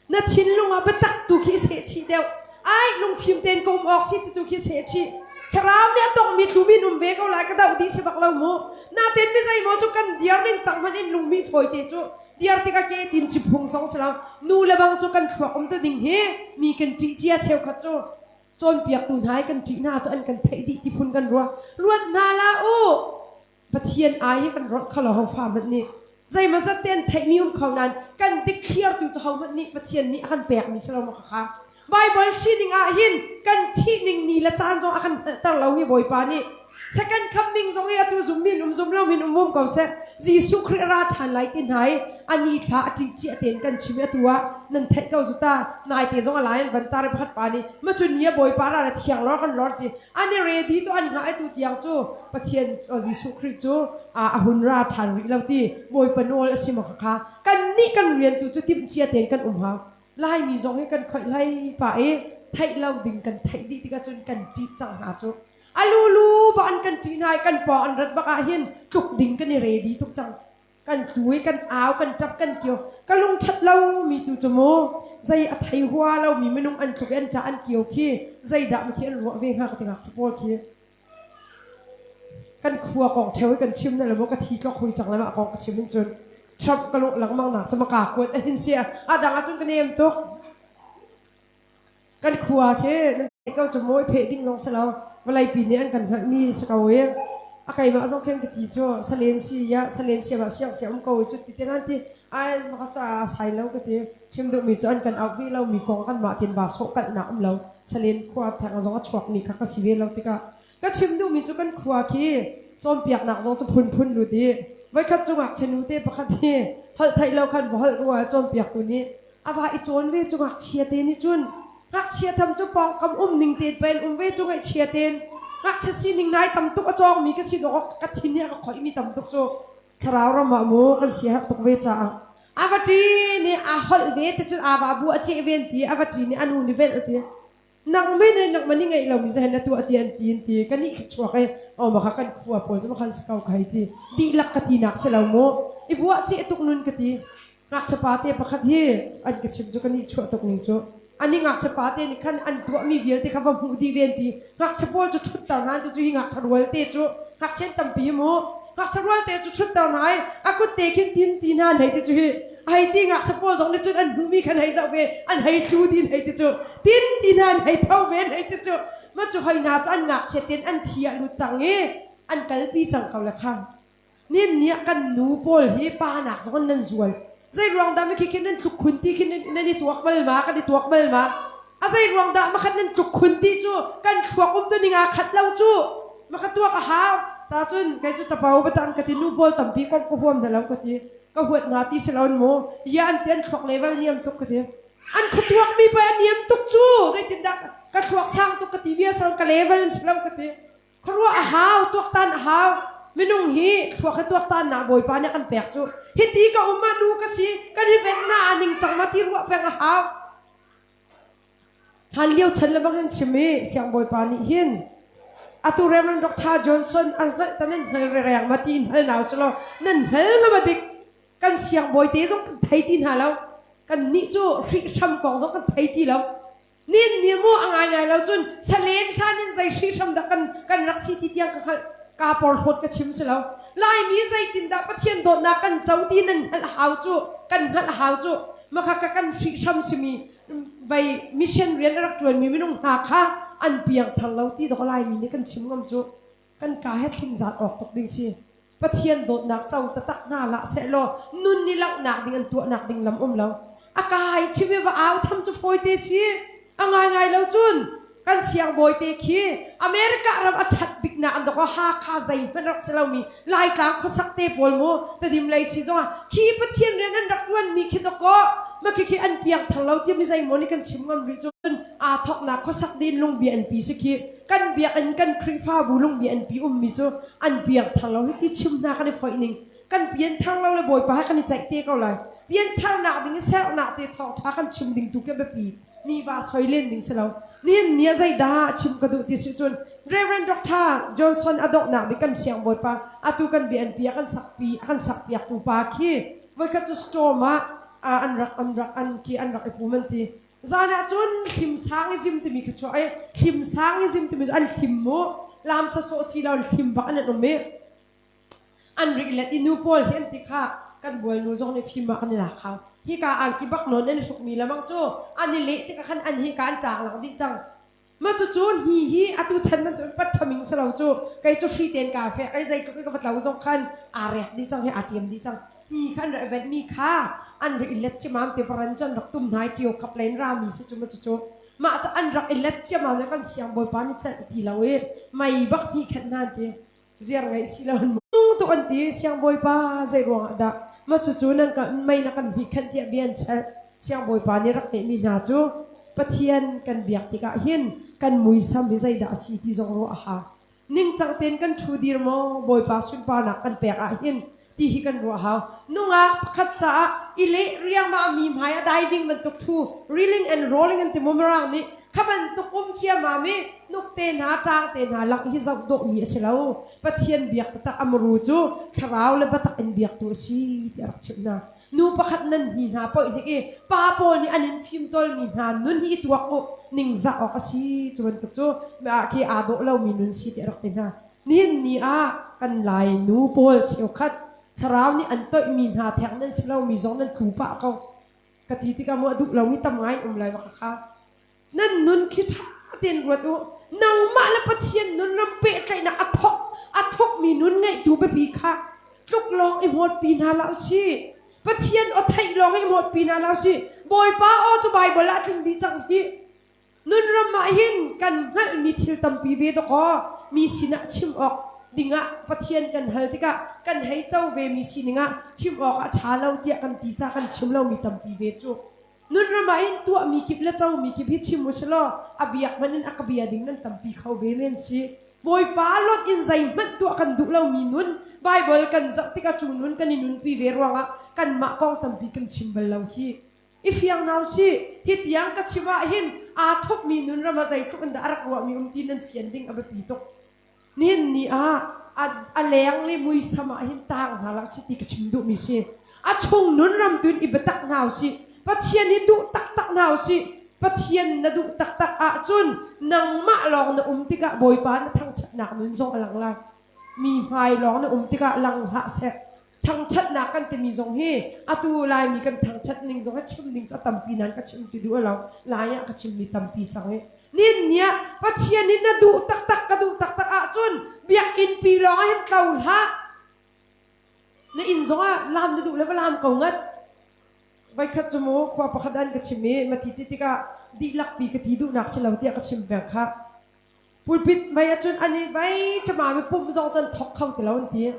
Na thinlung ah biatak tu khi sehchih deuh. Ai lungfim tein ka um awk si ti tu khi sehchih. Thlarau nih a tongmi tlumin um ve ko lai ka doh dih si bak lo mu. Natein mi zeimaw cu kan diar ning cang hmanh in lungmi fawi te cu diar tikah ke tin ci phung zong si lo. Nu le bang cu kan thluak um tu ding hi mi kan ṭih cia cheukhat cu cawnpiaktu hna i kan ṭih hna cu an kan theih dih ti phun kan ruah. Ruat hna la u. Pathian ai hi kan rawlh kho lo ho fa hmanh nih zeimawzat te an theihmi um kho nain kan dikthliartu cu hohmanh nih Pathian nih a kan pekmi si lo maw khakha Baibal sining ah hin kan thih ning ni le caan zong a kan hngalhter lo hi Bawipa nih second coming zong hi atu zum min um zum lo min um um ko seh Jesuh Khrih ra ṭhan lai ti hna i ani thla a ṭih cia tein kan chim i atu ah nan theih ko zu ta nai te zong a lai an van tar i pakhat pa nih ma cu ni a Bawipa ra le thiang lor kan lor ti An i ready tu an hngah i tu tiang cu Pathian Jesuh Khrih cu a hun ra ṭhan rih lo ti Bawipa nawl a si maw khakha kannih kan rian tu cu timhcia tein kan um hau. Laimi zong hi kan khoih hlei pah i theih lo ding kan theih dih tikah cun kan ṭih cang hna cu. A lulu ba an kan ṭih hna i kan pawng an rat bak ah hin tluk ding kan i ready tuk cang. Kan tlu i kan au kan ṭap kan kio ka lung ṭhat lo mi tu cu mu zei a thei hua lo mi minung an tluk i an ṭah an kio khi zeidah ma khi an ruah ve hnga ka ti ngakchia pawl khi kan khua kong ṭheo i kan chim na le maw ka thi tlok hui cang le mah kong ka chim in cun Trump ka lawh lengmang nak cu ma ka kuat a hin si a dang ah cun ka nem tuk Kan khua khi nan theih ko cu maw i pheh ding zong si lo. Vawleipi nih an kan hngalhmi si ko i a keimah zong khin ka ti cu salen si ya salen siam ah siang siam um ko i cu ti te nan ti ai maka ca a sai lo ka ti chim duhmi cu an kan auh ve lomi kong kanmah tin va sawh kalhnak um lo salen khua theng zong a chuakmi kha ka si ve lo tikah ka chim duhmi cu kan khua khi cawnpiaknak zong cu phunphun lut i voikhat cu ngakchia nu te pakhat hi holh theih lo khan va holh rua cawnpiaktu nih a va i cawn ve cu ngakchia te nih cun ngakchia tham cu pawngkam um ning te pen um ve cu ngaihchia ten ngakchia sining nai tam tuk a cawngmi ka si dawk ka thin hi a ka khoihmi tam tuk cu thlarau ram ah mu kan sia herh tuk ve caah a va ṭi nih a holh ve te cun ava bu a ceh ven ti a va ṭi nih a nu nih velh ti nang men in nang mani ngeih lomi zahen na tuah ti an ti an ti kan ih chuak e o ma kha kan khua pawl cu khan si ko khai ti dihlak ka ti nak si lo mu i buah ceh tuk nun ka ti ngakchia pa te pakhat hi an ka chim cu kan ih chuah tuk ning cu ani ngakchia pa te nih khan an tuahmi vialte kha va hmuh dih ven ti ngakchia pawl cu ṭhutter hna ti cu hi ngakchia rual te cu ngakchia tampi mu ngakchia rual te cu ṭhutter hna i a kut te khin tin ti hna hei ti cu hi hei ti ngakchia pawl zong nih cun an hmuhmi khan hei zoh ve an hei tlu din hei ti cu tin ti hna an hei tho ve hei ti cu ma cu hoi hna cu an ngakchia ten an thi ah lut cang i an kalpi cang ko le kha nin ni ah kan nu pawl hi pa nak zong nan zual zei ruang dah mi khi khi nan tluk khun ti khi nan i tuak bal ma kan i tuak bal ma a zei ruang dah makhat nan tluk khun ti cu kan thluak um tu ning aa khat lo cu maka tuak a hau ca cun kei cu capo batang ka ti nu pawl tampi kom ka huam na lo ka ti ka huat nga ti si lo mu ya an ti an thluak level niam tuk ka ti an khuatuak mi pa a niam tuk cu zeitindah ka thluak sang tuk ka ti bia sal ka level si lo ka ti khuaruah a hau tuaktan a hau minung hi thluak he tuaktan nak bawipa nih kan pek cu hiti ka um ah nu ka si kan i ven na a ning cang ma ti ruah peng a hau hlan lio chan le bang hin chim i siang bawipa nih hin atu Reverend Dr. Johnson a hngalh ta nan hngal rereng ma ti in hal nau selaw nan hngal ma ma dik kan siangbawi te zong kan thei ti hna lo kan nih cu hrihhram kong zong kan thei ti lo nin ni mu a ngai ngai lo cun salen hlan in zei hrihhram dah kan kan rak si ti tiang ka hngalh ka porhlawt ka chim si lo laimi zeitin dah pathian dawtnak kan co ti nan hngalh hau cu kan hngalh hau cu maka ka kan hrihhram simi vei mission rian a rak ṭuanmi minung hna kha an piang thar lo ti dok laimi nih kan chim ngam cu kan ka he thling zat awk tuk ding si Pathian dawtnak co taktak hna hlah sehlaw nun ni langhnak ding an tuahnak ding lam um lo. A kai chim i va au tham cu fawite si. A ngaingai lo cun kan siangbawi te khi America ram a ṭhat biknak an dok Hakha zeihmanh rak si lomi Laitlang khuasak te pawl mu Tedim lei si zongah khi Pathian rian an rak ṭuanmi khi dawkaw ma khi khi an piang thang lo ti mi zeimaw nih kan chim ngam rih cun aa thoknak khuasak din lungbi an pi si khi kan biakinn kan Khrihfabu lungbi an pi ummi cu an piangthar lo hi ti chim hna kan i foih ning kan pianthar lo le Bawipa he kan i ceih te ko lai piantharnak ding i sernak te thawngṭha kan chim ding tu ke biapi mi va soi len ding si lo nihin ni ah zeidah chim ka duh ti si cun Reverend Dr. Johnson a donghnak bik kan siang Bawipa atu kan BNP ah kan sakpi kan sakpiak tu pa khi voikhat cu storm ah. An rak an rak an ki an rak i pum an ti. Zan ah cun hlimsangism timi kha chuah i hlimsangism timi cu an hlim mu lam sasawh si lo hlim bak an an um i an rik let i nu pawl hi an ti kha kan bualnu zong nih fim ah kan i lak hau. Hika angki bak nawn an i hrukmi lamang cu an i leh tikah khan an hika an ṭaang lang dih cang. Mah cucu ni hi atu chan bantuk in pat ṭhaming si lo cu kei cu hri tein kaa feh kei zeitluk i ka va tlo zong khan aa rek dih cang hi aa ṭiam dih cang. Ni kha an rak i venhmi kha an rak i let ciamam te varan cu an rak tum hna i ṭio khap lei in rami si cu ma cucu mah cu an rak i let ciamam i kan siangbawipa nih celh ti lo i mei bak hnih khenh hna an ti. Ziar ngeih si lo tuk an ti. Siangbawipa zei ruangah dah mah cucu nan ka mei na kan hmih khenh tiah bia an chelh. Siangbawipa nih rak ngeihmi hna cu Pathian kan biak tikah hin kan muisam hi zeidah a si ti zong ruah a hau. Ningcang tein kan ṭhu dir maw Bawipa sunparnak kan pek ah hin ti hi kan ruah hau. Nungak pakhat caah i leh riangmah mi hmai ah diving bantuk ṭhu reeling and rolling an ti mu Mirang nih kha bantuk um ciammam i hnuk te hna ṭaang te hna lak hi zoh dawhmi a si lo. Pathian biak taktak a muru cu thlarau le biatak in biaktu a si ti a rak chimh hna. Nu pakhat nan hi hna poih hnik i pa pawl nih an in fimtawlmi hna nun hi i tuak u ningzah awk a si cu bantuk cu khi aa dawh lomi nun si ti a rak ti hna. Nihin ni ah kan Lai nu pawl cheukhat thlarau nih an toihmi hna theng nan si lomi zong nan tlu pah ko. Ka ti tikah mu a duh lomi tam ngai in um lai ma kha. Nan nun khi ṭha tein ruat u. Nangmah le Pathian nun ram pehtlaihnak a thok a thokmi nun ngeihtu biapi kha tluk lawng i hmawtpi hna hlah usih. Pathian aw theih lawng i hmawtpi hna hlah usih. Bawipa aw cu Baibal ah a tling dih cang hih. Nunram ah hin kan hngalhmi thil tampi ve dawkaw mi sinah chim awk dingah Pathian kan hal tikah kan hei co vemi sining ah chim awk ah ṭha lo tiah kan ti ca kan chim lomi tampi ve cu. Nunram ah hin tuahmi kip le comi kip hi chim u selaw a biak hmanh in a ka bia ding nan tampi kho ve men si. Bawipa lot in zeihmanh tuah kan duh lomi nun Baibal kan zoh tikah cu nun kan i nunpi ve ruangah kanmah kong tampi kan chim bal lo hi. I fiang hna usih. Hi tiang ka chim ah hin aa thupmi nun ram ah zeitluk in dah a rak ruahmi um ti nan fian ding a biapi tuk. Nihin ni ah a leng le muisam ah hin taang hna hlah usih ti ka chim duhmi si. A chung nun ram tu in i biatak hna usih. Pathian hi duh taktak hna usih. Pathian na duh taktak ahcun nangmah lawng na um tikah Bawipa na thangṭhatnak nun zong a lang lai. Mi hmai lawng na um tikah lang hlah seh. Thangṭhatnak kan timi zong hi atu Laimi kan thangṭhat ning zong hi chim ding cu a tampi nain ka chim ti duh lo. Lai ah ka chimmi tampi cang i nin ni ah Pathian nih na duh taktak ka duh taktak ahcun biakinn pi lawng ah hin tlo hlah. Na inn zong ah laam na duh le va laam ko ngat. Voikhat cu mu khua pakhat an ka chim i mati ti tikah dihlak pi ka ti duhnak si lo tiah ka chim peng kha. Pulpit mei ahcun an i mei cama mi pumh zong cun thok kho ti lo an ti.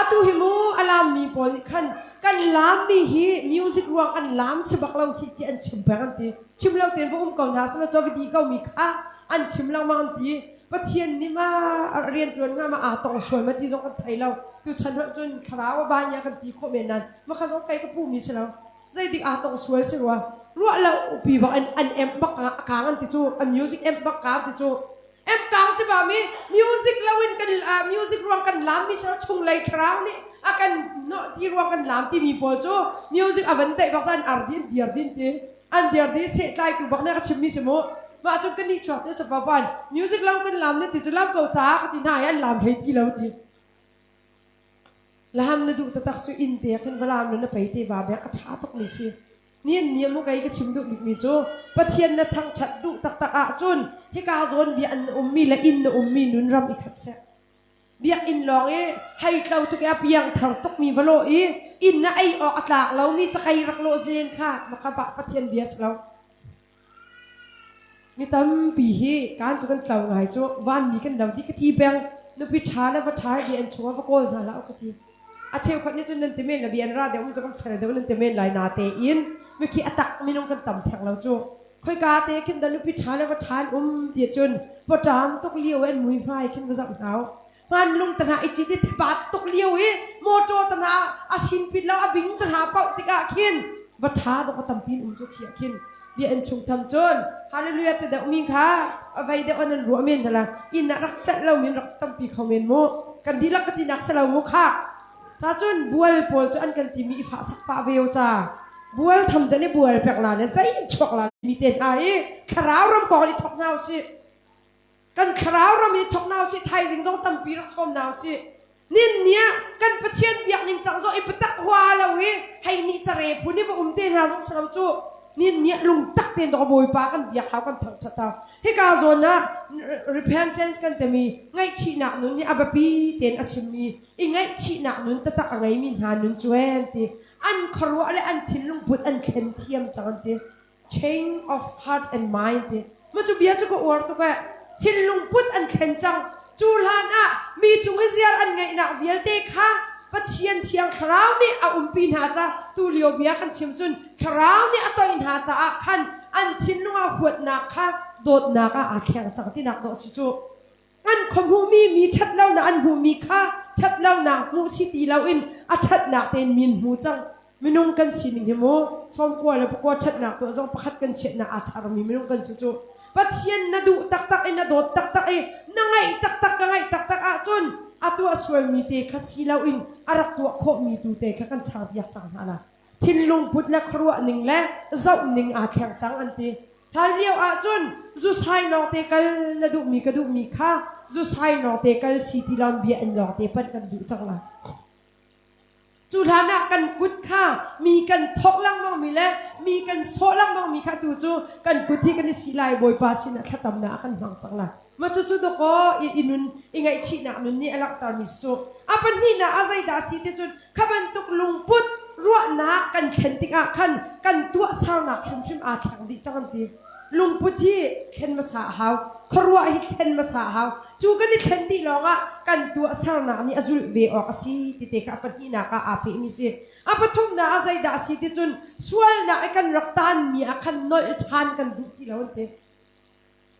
Atu hi mu a laammi pawl nih khan kan laammi hi music ruang an laam si bak lo hi ti an chim peng an ti. Chim lo tein va um ko hna selaw caw va dih ko mi kha an chim lengmang an ti. Pathian nih ma rianṭuan hnga ma aa tong sual ma ti zong kan thei lo. Tuchan ah cun thlarau a banya kan ti khawh men nain maka zong kei ka puhmi si lo. Zeidik aa tong sual si rua. Ruah lo pi bak an an emp bak a kang an ti cu an music emp bak kaang ti cu emp kaang cu ba mi music lo in kan music ruang kan lam mi sa chunglei thlarau nih a kan no ti ruang kan lam ti mi pawl cu music a van daih bak an ar din diar din ti an diar di se tlai tu bak ne ka chim mi si mu mah cu kan ni chuak te cha pa music lo kan lam ne ti cu lam ko ca ka ti hna an lam hei ti lo ti Laham na duh taktak cu inn te khin va lam na pei te va bek a ṭha tuk mi si. Nian ni mu kei ka chim duh bik mi cu Pathian na thangṭhat duh taktak ahcun hika zawn bia an ummi le inn na ummi nun ram i khat seh. Biakinn lawng i hei tlo tuk i a piang thar tuk mi va lawh i inn na ei awk a tlak lomi cakei rak lawh len kha maka Pathian bia si lo. Mi tampi hi kaan cu kan tlo ngai cu vanmi kan lo dih ka ti peng. Nupi ṭha le va ṭha hi bia an chungah va kawl hna hlah u ka ti. A cheukhat nih cun nan ti men le bia an ra deuh cu kan fel deuh nan ti men lai natein mikhi a tak minung kan tam theng lo cu. Khoika te khin dah nupi ṭha le va ṭha an um ti cun pawṭam tuk lio an mui hmai khin va zoh hna u. Hmanlung te hna i cit i thipat tuk lio i motor te hna a sinpit lo a bing te hna paoh tikah khin va ṭha dawk a tampi in um cu khi ah khin bia in chung tham cun hallelujah te deuh mi kha a vei deuh an an ruah men hala inn ah rak celh lo min rak tampi kho men mu kan dihlak ka tinak si lo mu kha ca cun bual pawl cu an kan timi i fah sak pah ve o ca. Bual tham can i bual pek la le zei in chuak la mi te hna i thlarau ram kong i thok hna usih. Kan thlarau ram i thok hna usih thaizing zong tampi rak sawm hna usih. Nin nia kan Pathian biak ning cang zong i patak hua lo i hei nih care phun i va um te hna zong si lo cu. Nin nia lungtak tein dok Bawipa kan biak hau kan thangṭhat hau. Hika zawn ah repentance kan timi ngaihchihnak nun hi a biapi tein a chimmi i ngaihchihnak nun taktak a ngeimi hna nun cu an ti. An khuaruah le an thinlung put an thlen thiam cang an ti. Change of heart and mind ti. Mah cu bia cu ka uar tuk eh. Thinlung put an thlen cang. Cu hlan ah mi cung i ziar an ngeihnak vialte kha Pathian Thiang Thlarau nih a umpi hna ca tu lio bia kan chim cun Thlarau nih a toih hna caah khan an thinlung ah huatnak kha dawtnak ah aa thleng cang tinak dawh si cu. An khuahmuhmi mi ṭhatlonak an hmuhmi kha ṭhatlonak hmuh si ti loin a ṭhatnak tein min hmu cang. Minung kan sining hi mu sawmkua le pakua ṭhatnak tuah zong pakhat kan chiatnak aa charmi minung kan si cu. Pathian na duh taktak i na dawt taktak i na ngaih taktak ka ngaih taktak ahcun a tuah sualmi te kha si loin a rak tuah khawhmi tu te kha kan charpiak cang hna la. Thinlung put le khuaruah ning le zoh ning aa thleng cang an ti. Hlan lio ahcun zusai lawngte kal na duhmi ka duhmi kha zusai lawngte kal si ti lawng bia in lawngte panh kan duh cang la. Cu hlan ah kan kut kha mi kan thok lengmang mi le mi kan sawh lengmang mi kha tu cu kan kut hi kan i si lai Bawipa sinah thlacamnak ah kan hmang cang la. Ma cu cu dawkaw i nun i ngaihchihnak nun nih a langhtermi si cu. A pahnihnak ah zeidah a si ti cun kha bantuk lungput ruahnak kan thlen tikah khan kan tuahsernak hrimhrim aa thleng dih cang an ti. Lungput hi thlen hmasa a hau. Khuaruah hi thlen hmasa a hau. Cu kan i thlen dih lawngah kan tuahsernak nih a zulh ve awk a si ti te kha a pahnihnak ah aa phehmi si. A pathumnak ah zeidah a si ti cun sualnak i kan rak taanmi ah khan nolh ṭhan kan duh ti lo an ti.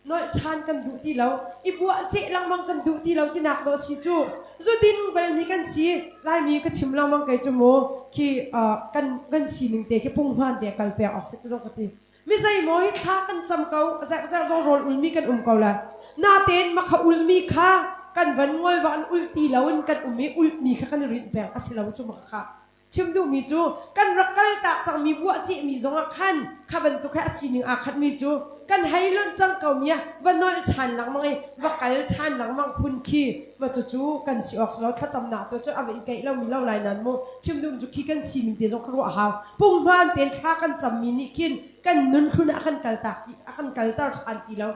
Nolh ṭhan kan duh ti lo. I buahceh lengmang kan duh ti lo tinak dawh si cu. Zudin bal mi kan si. Laimi ka chim lengmang kei cu mu khi kan kan sining te khi punghman te kal pek awk si zong ka ti. Mi zeimaw hi thla kan cam ko, zerh zong rawl ulmi kan um ko lai. Natein makha ulmi kha kan van ngol bak an ul ti loin kan um i ulmi kha kan i rinh peng a si lo cu makha. Chim duhmi cu kan rak kaltak cangmi buahcehmi zongah khan kha bantuk he a sining aa khatmi cu kan hei lonh cang ko mi ah va nolh ṭhan lengmang i va kal ṭhan lengmang phun khi va cucu kan si awk si lo thlacamnak tu cu a va i keih lomi lo lai nan mu chim duhmi cu khi kan sining te zong kha ruah a hau punghman tein thla kan cammi nih khin kan nun hlun ah a kan kaltak ti a kan kalter ṭhan ti lo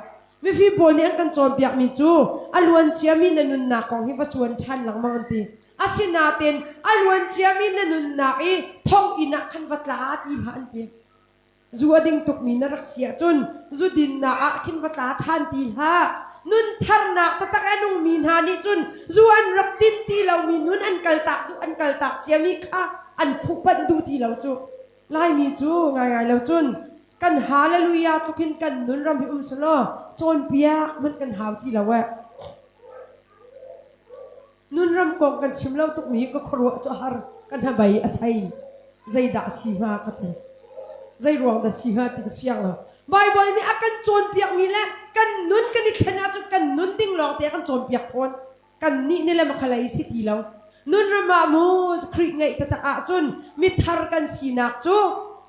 mifim pawl nih an kan cawnpiakmi cu a luan ciami na nunnak kong hi va cuan ṭhan lengmang an ti Asinain a luan ciami na nunnak i thonginn ah khan va tla ti hlah an ti. Zu a ding tukmi na rak si ahcun zu dinnak ah khin va tla ṭhan ti hlah. Nun tharnak taktak a nungmi hna nih cun zu an rak din ti lomi nun an kaltak duh an kaltak ciami kha an fuhpanh duh ti lo cu. Laimi cu ngaingai lo cun kan hallelujah tluk in kan nun ram hi um selaw cawnpiak hmanh kan hau ti lo eh. Nunram kong kan chim lo tukmi hi ka khuaruah cu a har ka hnabei a sei zeidah a si hnga ka ti zei ruang dah si hnga ti ka fiang lo Baibal nih a kan cawnpiakmi le kan nun kan i thlen ahcun kan nun ding lawng te a kan cawnpiak fawn kan nih ni le makhalei si ti lo nunram ah mu Khrih ngeih taktak ahcun mithar kan sinak cu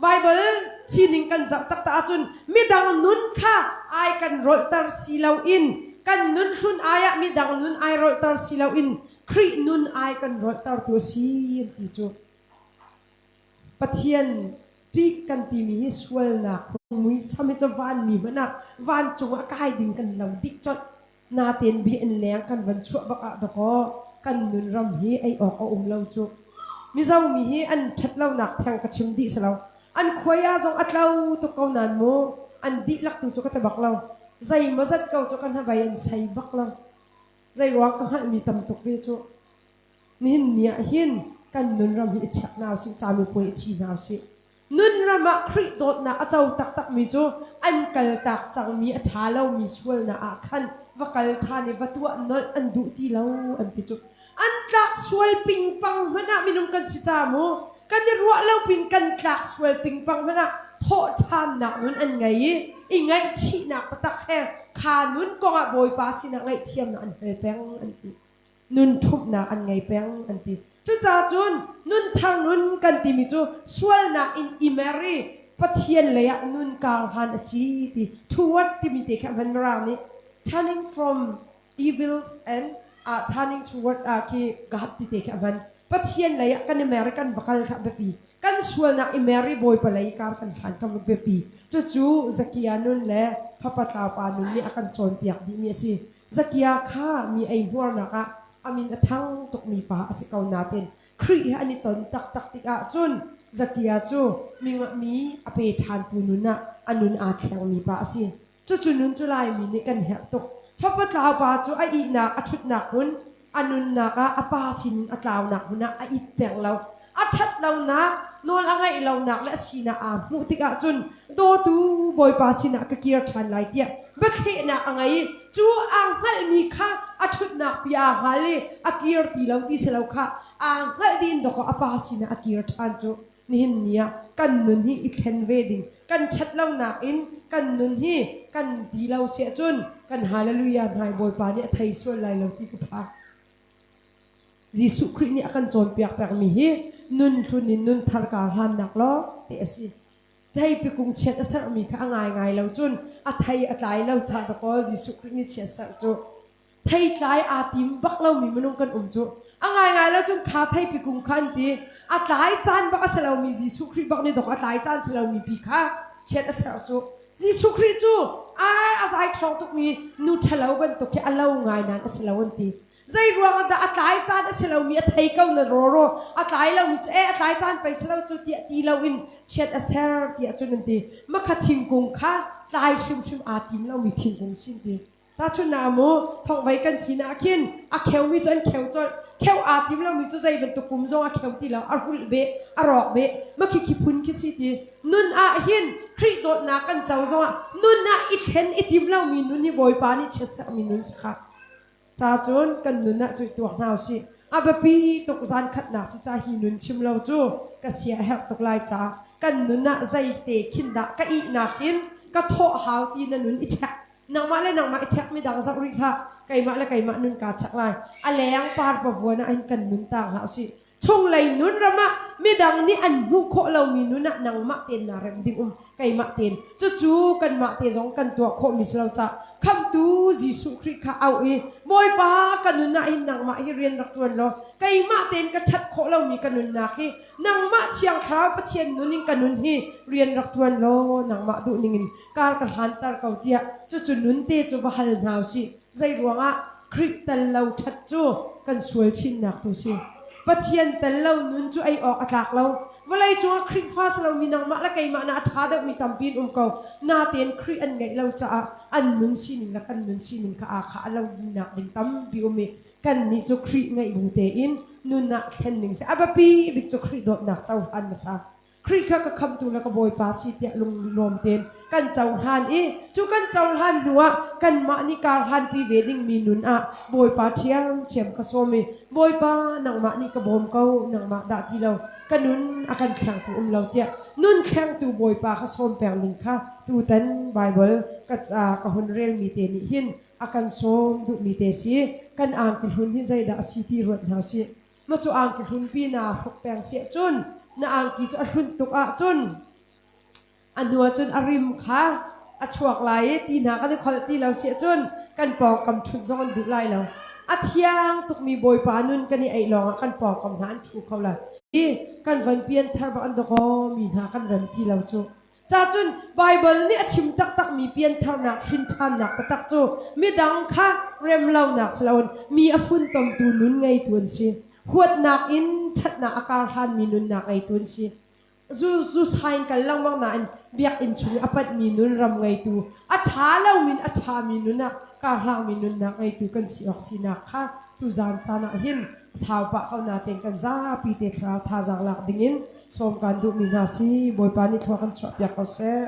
Baibal sining kan zoh taktak ahcun midang nun kha ai kan rolhter si loin kan nun hlun ai ah midang nun ai rolhter si loin Khrih nun ai kan rolhtertu a si an ti cu Pathian ṭih kan timi hi sualnak muisam hi cu vanmi hmanh ah vancung ah kai ding kan lo dih colh natein bia in leng kan van chuah bak ah dakaw kan nun ram hi ei awk a um lo cu Mizo mi hi an ṭhat lonak theng ka chim dih si lo an khuai ah zong a tlo tuk ko nain mu an dihlak tu cu ka ti bak lo zeimawzat ko cu kan hnabei an sei bak lo zei ruang ka hngalhmi tam tuk ve cu nihin ni ah hin kan nun ram hi i check hna usih camipuai i phi hna usih nun ram ah Khrih dawtnak a co taktakmi cu an kaltak cangmi a ṭha lomi sualnak ah khan va kal ṭhan i va tuah nolh an duh ti lo an ti cu an tlak sual pingpang hmanh ah minung kan si ca mu kan i ruah lo pin kan tlak sual pingpang hmanh ah thawh ṭhannak nun an ngei i i ngaihchihnak taktak he kha nun kong ah Bawipa sinah ngaihthiamnak an hal peng an ti. Nun ṭhumhnak an ngei peng an ti. Cucaah cun nunthar nun kan timi cu sualnak in i mer i Pathian lei ah nun kar hlan a si ti toward timi te kha hman Mirang nih turning from evil and uh, turning toward uh, khi God ti te khi a hman. Pathian lei ah kan i mer i kan va kal kha a biapi. Kan sualnak i mer i Bawipa lei kar kan hlan kha biapi. Cucu Zakia nun le fapa tlaupa nun nih a kan cawnpiak dihmi a si. Zakia kha mi eihmuarnak ah a min a thang tukmi pa a si ko nain Khrih he an i ton taktak tikah cun Zakia cu mi mi a pe ṭhantu nun ah a nun aa thlengmi pa a si. Cucu nun cu Laimi nih kan herh tuk. Fapa tlau pa cu a ihnak a ṭhutnak hmun, a nunnak ah a pa sinin a tlaunak hmun ah a it peng lo. A ṭhat lonak, nawl a ngaih lonak le a sinak aa hmuh tikah cun dawtu Bawipa sinah ka kir ṭhan lai tiah biathlehnak a ngei i cu aa hngalhmi kha a ṭhutnak pi aa hngal i a kir ti lo ti si lo kha aa hngalh dih in dawkaw a pa sinah a kir ṭhan cu nihin ni ah kan nun hi i thlen ve ding kan ṭhat lonak in kan nun hi kan ti lo siah cun kan hallelujah hnai Bawipa nih a thei sual lai lo ti ka phak. Jesuh Khrih nih a kan cawnpiak pengmi hi nun hlun in nun thar kaa hlannak lawng te a si. Theipi kung chiat a serhmi kha a ngaingai lo cun a thei a tlai lo ca dakaw Jesuh Khrih nih chiat serh cu theitlai aa tim bak lomi minung kan um cu a ngaingai lo cun kha theipi kung kha an ti a tlai caan bak a si lomi Jesuh Khrih bak nih dok a tlai caan si lomi pi kha chiat a serh cu Jesuh Khrih cu ai a zai ṭhawng tukmi nu ṭhalo bantuk khi a lo ngai nain a si lo an ti. Zei ruang dah a tlai caan a si lomi a thei ko na rawraw a tlai lomi cu e a tlai caan pei si lo cu tiah ti loin chiat a ser tiah cun an ti. Makha thingkung kha tlai hrimhrim aa tim lomi thingkung sin ti. Tahchunhnak ah mu thongvei kan cin ah khin a kheumi cu an kheu colh. Kheu aa tim lomi cu zei bantuk kum zong a kheu ti lo, a rulh beh, a rawk beh. Makhi khi phun khi si ti. Nun ah hin Khrih dawtnak kan co zongah nun ah i thlen i tim lomi nun hi Bawipa nih chiatserhmi nun si kha. Ca cun kan nun ah cuih tuak hna usih. A biapi tuk zan khatnak si ca hi nun chim lo cu ka sia a herh tuk lai caah kan nun ah zeite khin dah ka ihnak in ka thawh hau ti na nun i check. Nangmah le nangmah i check mi dang zoh rih hlah. Keimah le keimah nun kaa check lai. A leng par pavuan ah hin kan nun taang hlah usih. Chunglei nun ram ah midang nih an hmuh khawh lomi nun ah nangmah tein naa rem ding um keimah tein cucu kanmah te zong kan tuah khawhmi si lo caah khamhtu Jesuh Khrih kha auh i Bawipa ka nun ah hin nangmah hi rian rak ṭuan law keimah tein ka ṭhat khawh lomi ka nunnak hi nangmah Thiang Thlarau Pathian nun in ka nun hi rian rak ṭuan law nangmah duh ningin kar ka hlanter ko tiah cucu nun te cu va hal hna usih zei ruangah Khrih tel lo ṭhat cu kan sual chinnak tu si. Pathian tel lo nun cu ei awk a tlak lo. Vawlei cungah Khrihfa si lomi nangmah le keimah na a ṭha deuhmi tampi in um ko. Natein Khrih an ngeih lo caah an nun sining le kan nun sining kha aa khah lo nak ding tampi um i kannih cu Khrih ngeih bu tein nun ah thlen ning si. A biapi bik cu Khrih dawtnak cohlan hmasa. Khrih kha ka khamhtu le ka Bawipa si tiah lunglawm tein kan cohlan i cu kan cohlan hnuah kanmah nih kar hlanpi ve dingmi nun ah Bawipa ṭhiamṭhiam ka sawm i Bawipa nangmah nih ka bawm ko nangmah dah ti lo ka nun a kan thlengtu um lo tiah nun thlengtu Bawipa kha sawm peng ding kha tutan Baibal ka ca ka hun relmi te nih hin a kan sawm duhmi te si kan angki hlun hi zeidah a si ti ruat hna usih. Ma cu angki hlunpi naa hruk peng siah cun na angki cu a hlunh tuk ahcun a hnu ahcun a rim kha a chuak lai i ti hna kan i kholh ti lo siah cun kan pawngkam ṭhut zong an duh lai lo. A thiang tukmi Bawipa nun kan i eih lawngah kan pawngkam hna an ṭhu kho lai. I kan von pian thar bak an dawkaw mi hna kan rem ti lo cu. Cacun Baibal nih a chim taktakmi piantharnak hrinṭhannak taktak cu midang kha remlonak si loin mi a funtomtu nun ngeitu an si. Huatnak in ṭhatnak a karhlanmi nunnak ngeitu an si. Zu, zu sain kal lengmang nain biakinn chung i a panhmi nun ram ngeitu, a ṭha lomi in a ṭhami nun ah karhlangmi nunnak ngeitu kan si awk sinak kha tuzaan caan ah hin sau pah ko natein kan zapi te thlarau thazaang lak dingin sawm kan duhmi hna si. Bawipa nih thlua kan chuahpiak ko seh.